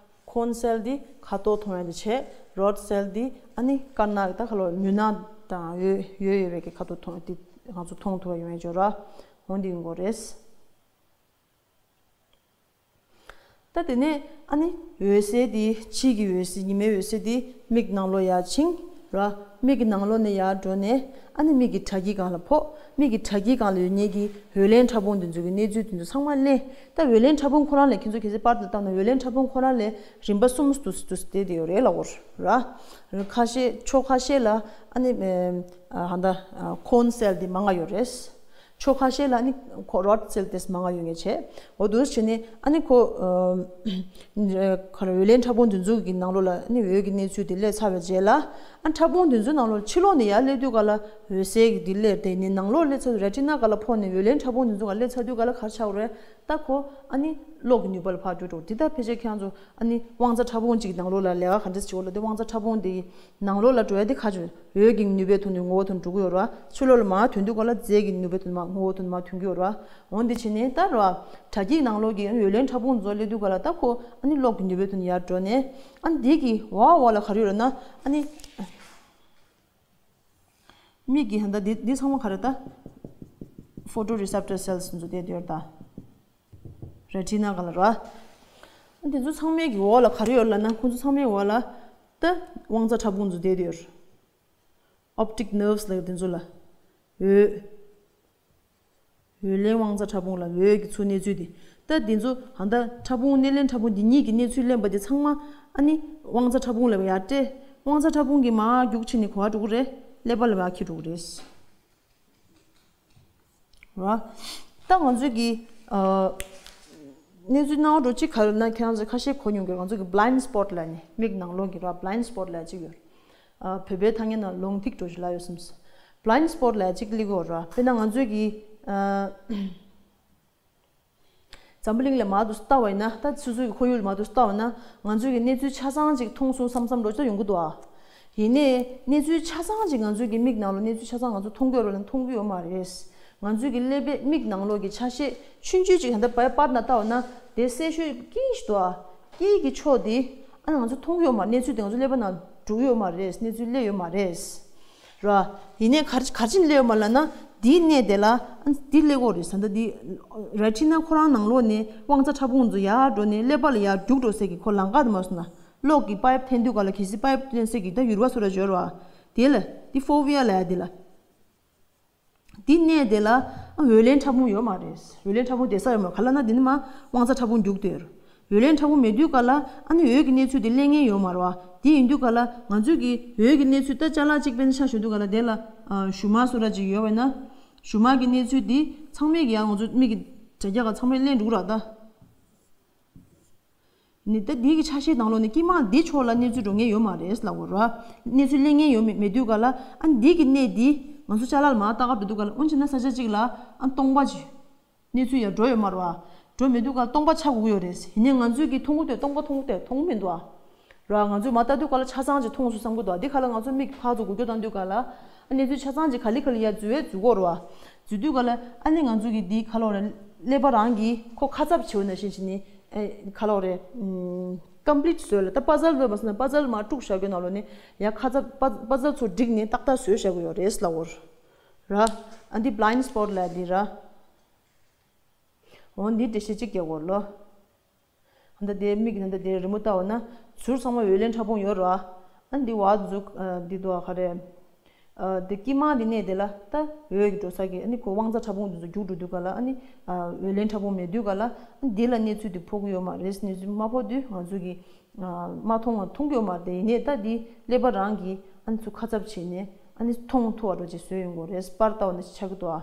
ཀོན་སེལ་འདི་ཁ་དོག་མཐོང་ཡ་འདི་བྱས། རོཌ་སེལ་འདི་ཨ་ནི་དཀར་ནག་ད་ཁ་ལོ་ནུས་ནག་དང་འོད་འོད་ཡོད་པའི་གི་ཁ་དོག་མཐོང་འདི་ང་ཚོ་མཐོང་ཐུབ་པ་ཡོང་ཡ་ཅིག་ཡོད་རེད་བ། འོ་འདི་ཡོང་གི་རེད། ད་དེ་ནས་ཨ་ནི་འོད་ཟེར་དེ་ཕྱིའི་གི་འོད་ཟེར་ཉི་མའི་འོད་ཟེར་དེ་མིག་ནང་ལོགས་ཡར་ཕྱིན་ར། མིག་གི་ནང་ལོགས་ནས་ཡར་འགྲོ་ནས་ཨ་ནི་མིག་གི་དྲ་རྒྱའི་སྒང་ལ་ཕོག་མིག་གི་དྲ་རྒྱའི་སྒང་ལ་ཡོད་མཁན་གྱི་འོད་ལེན་ཕྲ་ཕུང་དེ་ཚོ་གི་གནས་ཚུལ་དེ་ཚོ་ཚང་མ་ལེན། ད་འོད་ལེན་ཕྲ་ཕུང་ཁོ་རང་ལས་ཁྱེད་ཚོ་གལ་སྲིད་པར་དུ་བཏང་ན་འོད་ལེན་ཕྲ་ཕུང་ཁོ་རང་ལས་རིམ་པ་གསུམ་དུ་དུ་བསྡད་དེ་ཡོད་རེད་ལབ་དགོས་ར། ཁ་ཤས་ཕྱོགས་ཁ་ཤས་ལ་ཨ་ནི་ཧ་ད་ཀོན་སེལ་དེ་མང་ང་ཡོད་རེད། ཕྱོགས་ཁ་ཤས་ལ་ནི་ཁོ་རོཌ་སེལ་དེ་མང་ང་ཡོད་ངེས་བྱས། འོ་འདུག་སེ་བྱས་ནས་ཨ་ནི་ཁོ་ཁ་ར་འོད་ལེན་ཕྲ་ཕུང་དེ་ཚོ་གི་ནང་ལོགས་ལ་ནི་འོད་ཀྱི་གནས་ཚུལ་དེ་སླེབས་ཚར་བའི་རྗེས་ལ་ཨ་ཕྲ་ཕུང་དེ་ཚོའི་ནང་ལོགས་ཕྱི་ལོགས་ནས་ཡར་སླེབས་དུས་ག་ལ་འོད་ཟེར་གྱི་དེ་སླེབས་དེ་ནི་ནང་ལོགས་སླེབས་ཚར་དུས་རེ་ཊི་ན་ག་ལ་ཕོག་ནས་འོད་ལེན་ཕྲ་ཕུང་དེ་ཚོ་ག་སླེབས་ཚར་དུས་ག་ལ་ག་རེ་ཆགས་རེད། ད་ཁོ་ཨ་ནི་གློག་གི་ནུས་པ་ལ་ཕར་འགྲོ་འགྲོ་དེ་ད་ཕལ་ཆེར་ཁྱེད་རང་ཚོ་ཨ་ནི་དབང་རྩ་ཕྲ་ཕུང་གཅིག་གི་ནང་ལོགས་ལ་ལས་ཀ་ག་འདྲས་བྱེད་འོ་ལ་དེ་དབང་རྩ་ཕྲ་ཕུང་དེ་ནང་ལོགས་ལ་འགྲོ་ཡ་དེ་ག་ཅིག་འོད་ཀྱི་ནུས་པའི་ཐོག་ནས་ངོ་བོ་ཐོག་ནས་འགྲོ་གི་ཡོད་ར། ཕྱི་ལོགས་ལ་མར་ཐོན་དུས་ག་ལ་རྫས་ཀྱི་ནུས་པའི་ཐོག་ནས་མར་ངོ་བོ་ཐོག་ནས་མར་ཐོན་གི་ཡོད་ར། འོ་འདི་བྱས་ནས་ད་ར་དྲ་རྒྱའི་ནང་ལོགས་ཀྱི་འོད་ལེན་ཕྲ་ཕུང་ཚོ་སླེབས་དུས་ག་ལ་ད་ཁོ་ཨ་ནི་གློག་གི་ནུས་པའི་ཐོག་ནས་ཡར་འགྲོ་ནས་ཨ་ནི་འདི་གི་འོག་འོག་ལ་ག་རེ་ཡོད་ར་ན་ཨ་ནི། མིག་གི་ཧ་ད་འདི་འདི་ཚང་མ་ག་རེ་ད། ཕོ་ཊོ་རི་སེབ་ཊར་སེལ་སི་ཚོ་བསྡད་ཡོད་ད། རེ་ཊི་ན་ག་ལ་ར། འདི་ཚོ་ཚང་མའི་གི་འོག་ལ་ག་རེ་ཡོད་ལབ་ན་ཁོང་ཚོ་ཚང་མའི་འོག་ལ་ད་དབང་རྩ་ཕྲ་ཕུང་ཚོ་བསྡད་ཡོད། ཨོབ་ཊིག་ནརབ་སི་ལབ་འདི་ཚོ་ལ། འོད། འོད་ལེན་དབང་རྩ་ཕྲ་ཕུང་ལ་འོད་ཀྱི་ཚུར་གནས་ཚུལ་དེ། ད་འདི་ཚོ་ཧ་ད་ཕྲ་ཕུང་སྣེ་ལེན་ཕྲ་ཕུང་འདི་གཉིས་ཀྱི་གནས་ཚུལ་ལེན་པ་དེ་ཚང་མ་ཨ་ནི་དབང་རྩ་ཕྲ་ཕུང་ལ་ཡར་སྤྲད། དབང་རྩ་ཕྲ་ཕུང་གིས་མར་རྒྱུག་ཕྱིན་ནས་ག་པར་འགྲོ་གི་རེད། ཀླད་པ་ལ་མར་འཁྱེར་འགྲོ་གི་རེད། ར། ད་ང་ཚོས་ཀྱི་ཨ་གནས་ཚུལ་སྣང་བ་འགྲོ་གཅིག་ག་རེ་ན་ཁྱེད་རང་ཚོས་ཁ་ཤས་གོ་མྱོང་གི་རེད། ང་ཚོས་ཀྱི་blind spot་ལབ་ནས་མིག་ནང་ལོགས་ཀྱི་ར་blind spot་ལབ་གཅིག་ཡོད། ཨ་བོད་པའི་ཐ་སྙད་ནང་ལོང་ཐིག་འགྲོ་ཞིག་ལབ་ཡོད་སེམས། blind spot་ལབ་གཅིག་སླེབས་ཀྱི་ཡོད་ར། དཔེར་ན་ང་ཚོས་ཀྱི་ཨ་འཛམ་བུ་གླིང་ལ་མར་དུ་ལྟ་བ་ཡིན་ན་ད་སོ་སོའི་ཁོར་ཡུག་ལ་མར་དུ་ལྟ་བ་ན་ང་ཚོས་ཀྱི་གནས་ཚུལ་ཆ་ཚང་ཅིག་མཐོང་སོང་བསམ་བསམ་འགྲོ་ཆ་ཡོང་གི་འདུག་ཨ། ཡིན་ནའི་གནས་ཚུལ་ཆ་ཚང་ཅིག་ང་ཚོས་ཀྱི་མིག་ནང་ལོགས་གནས་ཚུལ་ཆ་ཚང་ང་ཚོ་མཐོང་གི་ཡོད་རེད་ལ་མཐོང་གི་ཡོད་མ་རེད། ང་ཚོས་ཀྱི་ཀླད་པའི་མིག་ནང་ལོགས་ཀྱི་ཆ་ཤས་ཆུང་ཆུང་ཅིག་ད་ལྟ་བར་པར་ན་ལྟ་བ་ན་དེ་གསལ་ཤོས་དཀྱིལ་ཞིག་འདུག་ཨ། དཀྱིལ་གྱི་ཕྱོགས་དེ་ཨ་ང་ཚོ་མཐོང་གི་ཡོད་མ་རེད། གནས་ཚུལ་དེ་ང་ཚོ་ཀླད་པ་ནང་འགྲོ་གི་ཡོད་མ་རེད། གནས་ཚུལ་སླེབས་ཡོད་མ་རེད། ར། ཡིན་ནའི་གར་གར་ཕྱིན་སླེབས་ཡོད་མ་ལབ་ན་འདིའི་གནས་དེ་ལ་ཨ་འདི་སླེབས་ཀྱི་ཡོད་རེད་ཟེར། ད་འདི་རེ་ཊི་ན་ཁོ་རང་ནང་ལོགས་ནས་དབང་རྩ་ཕྲ་ཕུང་ཚོ་ཡར་འགྲོ་ནས་ཀླད་པ་ལ་ཡར་རྒྱུག་འགྲོ་སའི་གི་ཁོ་ལམ་ཁ་དེ་མ་སོང་ན་གློག་གི་པའིབ་འཐེན་དུས་ག་ལ་གལ་སྲིད་པའིབ་འཐེན་སའི་གི་ད་ཡུར་བ་སོ་ར་འབྱོར་བ་དེ་ལ་འདི་ཕོ་བི་ཡ་ལབ་ཡ་དེ་ལ། འདི་གནས་དེ་ལ་འོད་ལེན་ཕྲ་ཕུང་ཡོད་མ་རེད། འོད་ལེན་ཕྲ་ཕུང་བསྡད་ས་ཡོད་མ་རེད། ག་ལ་ན་འདི་ནི་མ་དབང་རྩ་ཕྲ་ཕུང་རྒྱུག་དེ་ཡོད་རེད། འོད་ལེན་ཕྲ་ཕུང་མེད་དུས་ག་ལ་ཨ་ནི་འོད་ཀྱི་གནས་ཚུལ་དེ་ལེན་མཁན་ཡོད་མ་རེད་བ། དེ་ཡིན་དུས་ག་ལ་ང་ཚོས་ཀྱི་འོད་ཀྱི་གནས་ཚུལ་ད་ཅ་ལག་གཅིག་དཔེར་ན་ཆ་བཞག་དུས་ག་ལ་དེ་ལ་ཞུ་མར་སོ་ར་ཅིག་ཡོད་པས་ན་ཞུ་མར་གྱི་གནས་ཚུལ་དེ་ཚང་མས་ཀྱི་ཡང་ང་ཚོ་མིག་གི་དྲ་རྒྱ་ག་ཚང་མས་ལེན་འགྲོ་གི་རེད་ད། ནི་ད་འདི་གི་ཆ་ཤས་ནང་ལོགས་ནས་དཀྱིལ་མ་འདི་ཕྱོགས་ལ་གནས་ཚུལ་འགྲོ་མཁན་ཡོད་མ་རེད་ལབ་དགོས་ར། གནས་ཚུལ་གླེང་མཁན་ཡོད་མེད་མེད་དུས་ག་ལ་ཨ་འདི་གི་གནས་འདི་ང་ཚོ་ཅ་ལག་ལ་མར་ལྟ་ག་འགྲོ་དུས་ག་ལ་འོན་ཅི་ན་ས་ཆ་གཅིག་ལ་ཨ་སྟོང་པ་ཅིག་གནས་ཚུལ་ཡར་འགྲོ་ཡོད་མ་རེད་བ། འགྲོ་མེད་དུས་ག་ལ་སྟོང་པ་ཆགས་དགོས་ཀྱི་ཡོད་རེད། ཡིན་ནའི་ང་ཚོས་ཀྱི་མཐོང་གི་འདུག་སྟོང་པ་མཐོང་གི་འདུག་མཐོང་གི་མི་འདུག་ཨ། ར། ང་ཚོས་མར་ལྟ་དུས་ག་ལ་ཆ་ཚང་ཅིག་མཐོང་སོང་བསམ་གྱི་འདུག་འདི་ག་ལ་ང་ཚོ་མིག་ཕར་ཚུར་འགུལ་སྐྱོད་བཏང་དུས་ག་ལ་ཨ་གནས་ཚུལ་ཆ་ཚང་ཅིག་ག་ལེ་ག་ལེ་ཡར་འཛུལ་བས་འཛུལ་གོ་ར། འཛུལ་དུས་ག་ལ་ཨ་ནི་ང་ཚོ་གི་འདི་ག་ལ་ར་ཀླད་པ་རང་གིས་ཁོ་ཁ་ཚབ་བྱེད་འོ་ན་ཤེས་ཤེས་ནི་ཨེ་ག་ལ་རེད། ཀམ་པི་ལིཊ་བཟོས་ལ་ད་པ་ཛལ་བཟོས་མ་སོང་ན་པ་ཛལ་མར་དཀྲུགས་བཞག་གི་ནང་ལོགས་ནས་ཡ་ཁ་ཚབ་པ་པ་ཛལ་ཚོ་བསྒྲིགས་ནས་ཏག་ཏག་བཟོས་བཞག་གི་ཡོད་རེད་ལབ་འོ་ར། ཨ་འདི་blind spot་ལབ་འདི་ར། འོ་འདི་འགྲེལ་བཤད་ཅིག་རྒྱག་དགོས་ལོ། ད་ལྟ་དེ་མིག་ད་ལྟ་དེ་རི་མོ་ལྟ་བ་ན་ཟུར་ཚང་མ་འོད་ལེན་ཕྲ་ཕུང་ཡོད་ར། ཨ་འདི་བ་འཛུགས་འདི་དུ་ག་རེ། དེ་དཀྱིལ་མ་འདི་གནས་དེ་ལ་ད་འོད་ཀྱི་འགྲོ་ས་གི་ཨ་ནི་ཁོ་དབང་རྩ་ཕྲ་ཕུང་འདི་ཚོ་རྒྱུག་འགྲོ་དུས་ག་ལ་ཨ་ནི་འོད་ལེན་ཕྲ་ཕུང་མེད་དུས་ག་ལ་འདི་ལ་གནས་ཚུལ་འདི་ཕོག་གི་ཡོད་མ་རེད། གནས་ཚུལ་མ་ཕོག་དུས་ང་ཚོ་གི་མ་མཐོང་བ་མཐོང་གི་ཡོད་མ་རེད། དེ་ཡིན་ནའི་ད་འདི་ཀླད་པ་རང་གིས་ཨ་ནི་ཚུར་ཁ་ཚབ་བྱས་ནས་ཨ་ནི་མཐོང་ཐུབ་པ་འགྲོ་ཅིག་བཟོས་ཡོང་གི་རེད། པར་ལྟ་བ་ན་ཆགས་ཀྱི་འདུག་ཨ།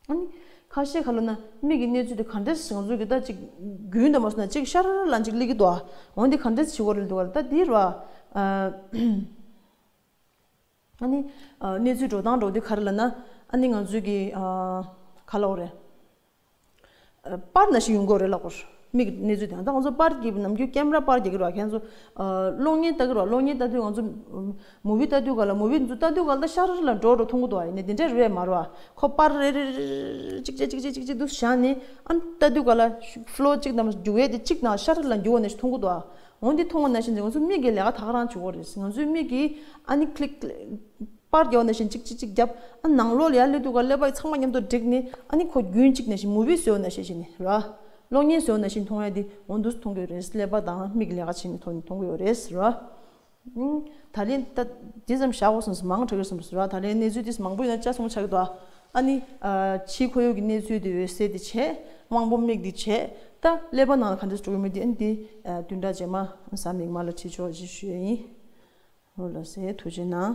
ཨ་ནི་ཁ་ཤས་ཁ་ལོ་ན་མིག་གི་གནས་ཚུལ་དེ་ག་འདྲས་ང་ཚོ་གི་ད་ཅིག་རྒྱུན་དུ་མ་སོང་ན་ཅིག་ཤར་ལ་ཅིག་སླེབས་ཀྱི་འདུག་ཨ། འོན་ཏེ་ག་འདྲས་བྱེད་དགོས་རེད་འདུག་ག་ལ་ད་འདི་ར། ཨ་ནི་གནས་ཚུལ་འགྲོ་སྟངས་འགྲོ་དུས་ག་རེ་ལ་ན་ཨ་ནི་ང་ཚོ་གི་ག་ལ་འོ་རེད། པར་ནང་བཞིན་ཡོང་གི་རེད་ལབ་དགོས། མིག་གནས་ཚུལ་དེ་ད་ང་ཚོ་པར་གྱིས་ནམ་རྒྱུན་ཀེམ་ར་པར་རྒྱག་གི་རེད་བ། ཁྱེད་ཚོ་གློག་བརྙན་ལྟ་གི་རེད་བ། གློག་བརྙན་ལྟ་དུས་ང་ཚོ་མུ་བི་ལྟ་དུས་ག་ལ་མུ་བི་ཚོ་ལྟ་དུས་ག་ལ་ད་ཤར་ལ་འགྲོ་འགྲོ་མཐོང་གི་འདུག་ཨ། ཡིན་ནའི་དེ་འདྲ་རེད་མ་རེད་བ། ཁོ་པར་རེ་རེ་རེ་རེ་གཅིག་གཅིག་གཅིག་གཅིག་གཅིག་འདུག་བཞག་ནས་ཨ་ལྟ་དུས་ག་ལ་ཕ་ལོ་གཅིག་ནང་རྒྱུག་ཡས་དེ་གཅིག་ནང་ཤར་ལ་འགྱུར་བ་ནས་མཐོང་གི་འདུག་ཨ། འོན་ཏེ་མཐོང་བ་ནང་བཞིན་ང་ཚོ་མིག་གི་ལས་ཀ་ད་ག་རང་བྱེད་དགོས་རེད། ང་ཚོའི་མིག་གིས་ཨ་ནི་ཀླིག་པར་རྒྱག་པ་ནང་བཞིན་གཅིག་གཅིག་གཅིག་བརྒྱབ། ཨ་ནང་ལོགས་ལ་ཡར་སླེབས་དུས་ག་ཀླད་པ་ཚང་མ་མཉམ་དུ་བསྒྲིགས་ནས་ཨ་ནི་ཁོ་རྒྱུན་གཅིག་ནང་བཞིན་མུ་བི་བཟོས་པ་ནང་བཞིན་བྱས་ནས་ར། གློག་བརྙན་བཟོས་པ་ནང་བཞིན་མཐོང་ཡ་དེ་འོ་འདུག་མཐོང་གི་ཡོད་རེད། ཀླད་པ་དང་མིག་ལས་ཀ་བྱས་ནས་མཐོང་མཐོང་གི་ཡོད་རེད་ར། ཨུམ། ད་ལན་ད་དེ་ཙམ་བཞག་དགོས་བསམ་སོང་། མང་དྲགས་ཀྱི་བསམ་སོང་ར། ད་ལན་གནས་ཚུལ་དེ་མང་པོ་ཡོད་ན་ཆ་ཚང་ཆགས་ཀྱི་འདུག་ཨ་ནི་ཕྱིའི་ཁོར་ཡུག་གི་གནས་ཚུལ་དེ་འོད་གསལ་དེ་བྱས། དབང་པོ་མིག་དེ་བྱས། ད་ཀླད་པ་ནང་ལ་ག་འདྲས་འགྲོ་གི་མེད་དེ་ཨ་ནི་དེ་བདུན་ཕྲག་རྗེས་མ་གཟའ་མིག་དམར་ལ་ཁྲིད་ཆོག་ཅེས་ཞུ་ཡ་ཡིན། འོ་ལགས་སེ། ཐུགས་རྗེ་གནང་།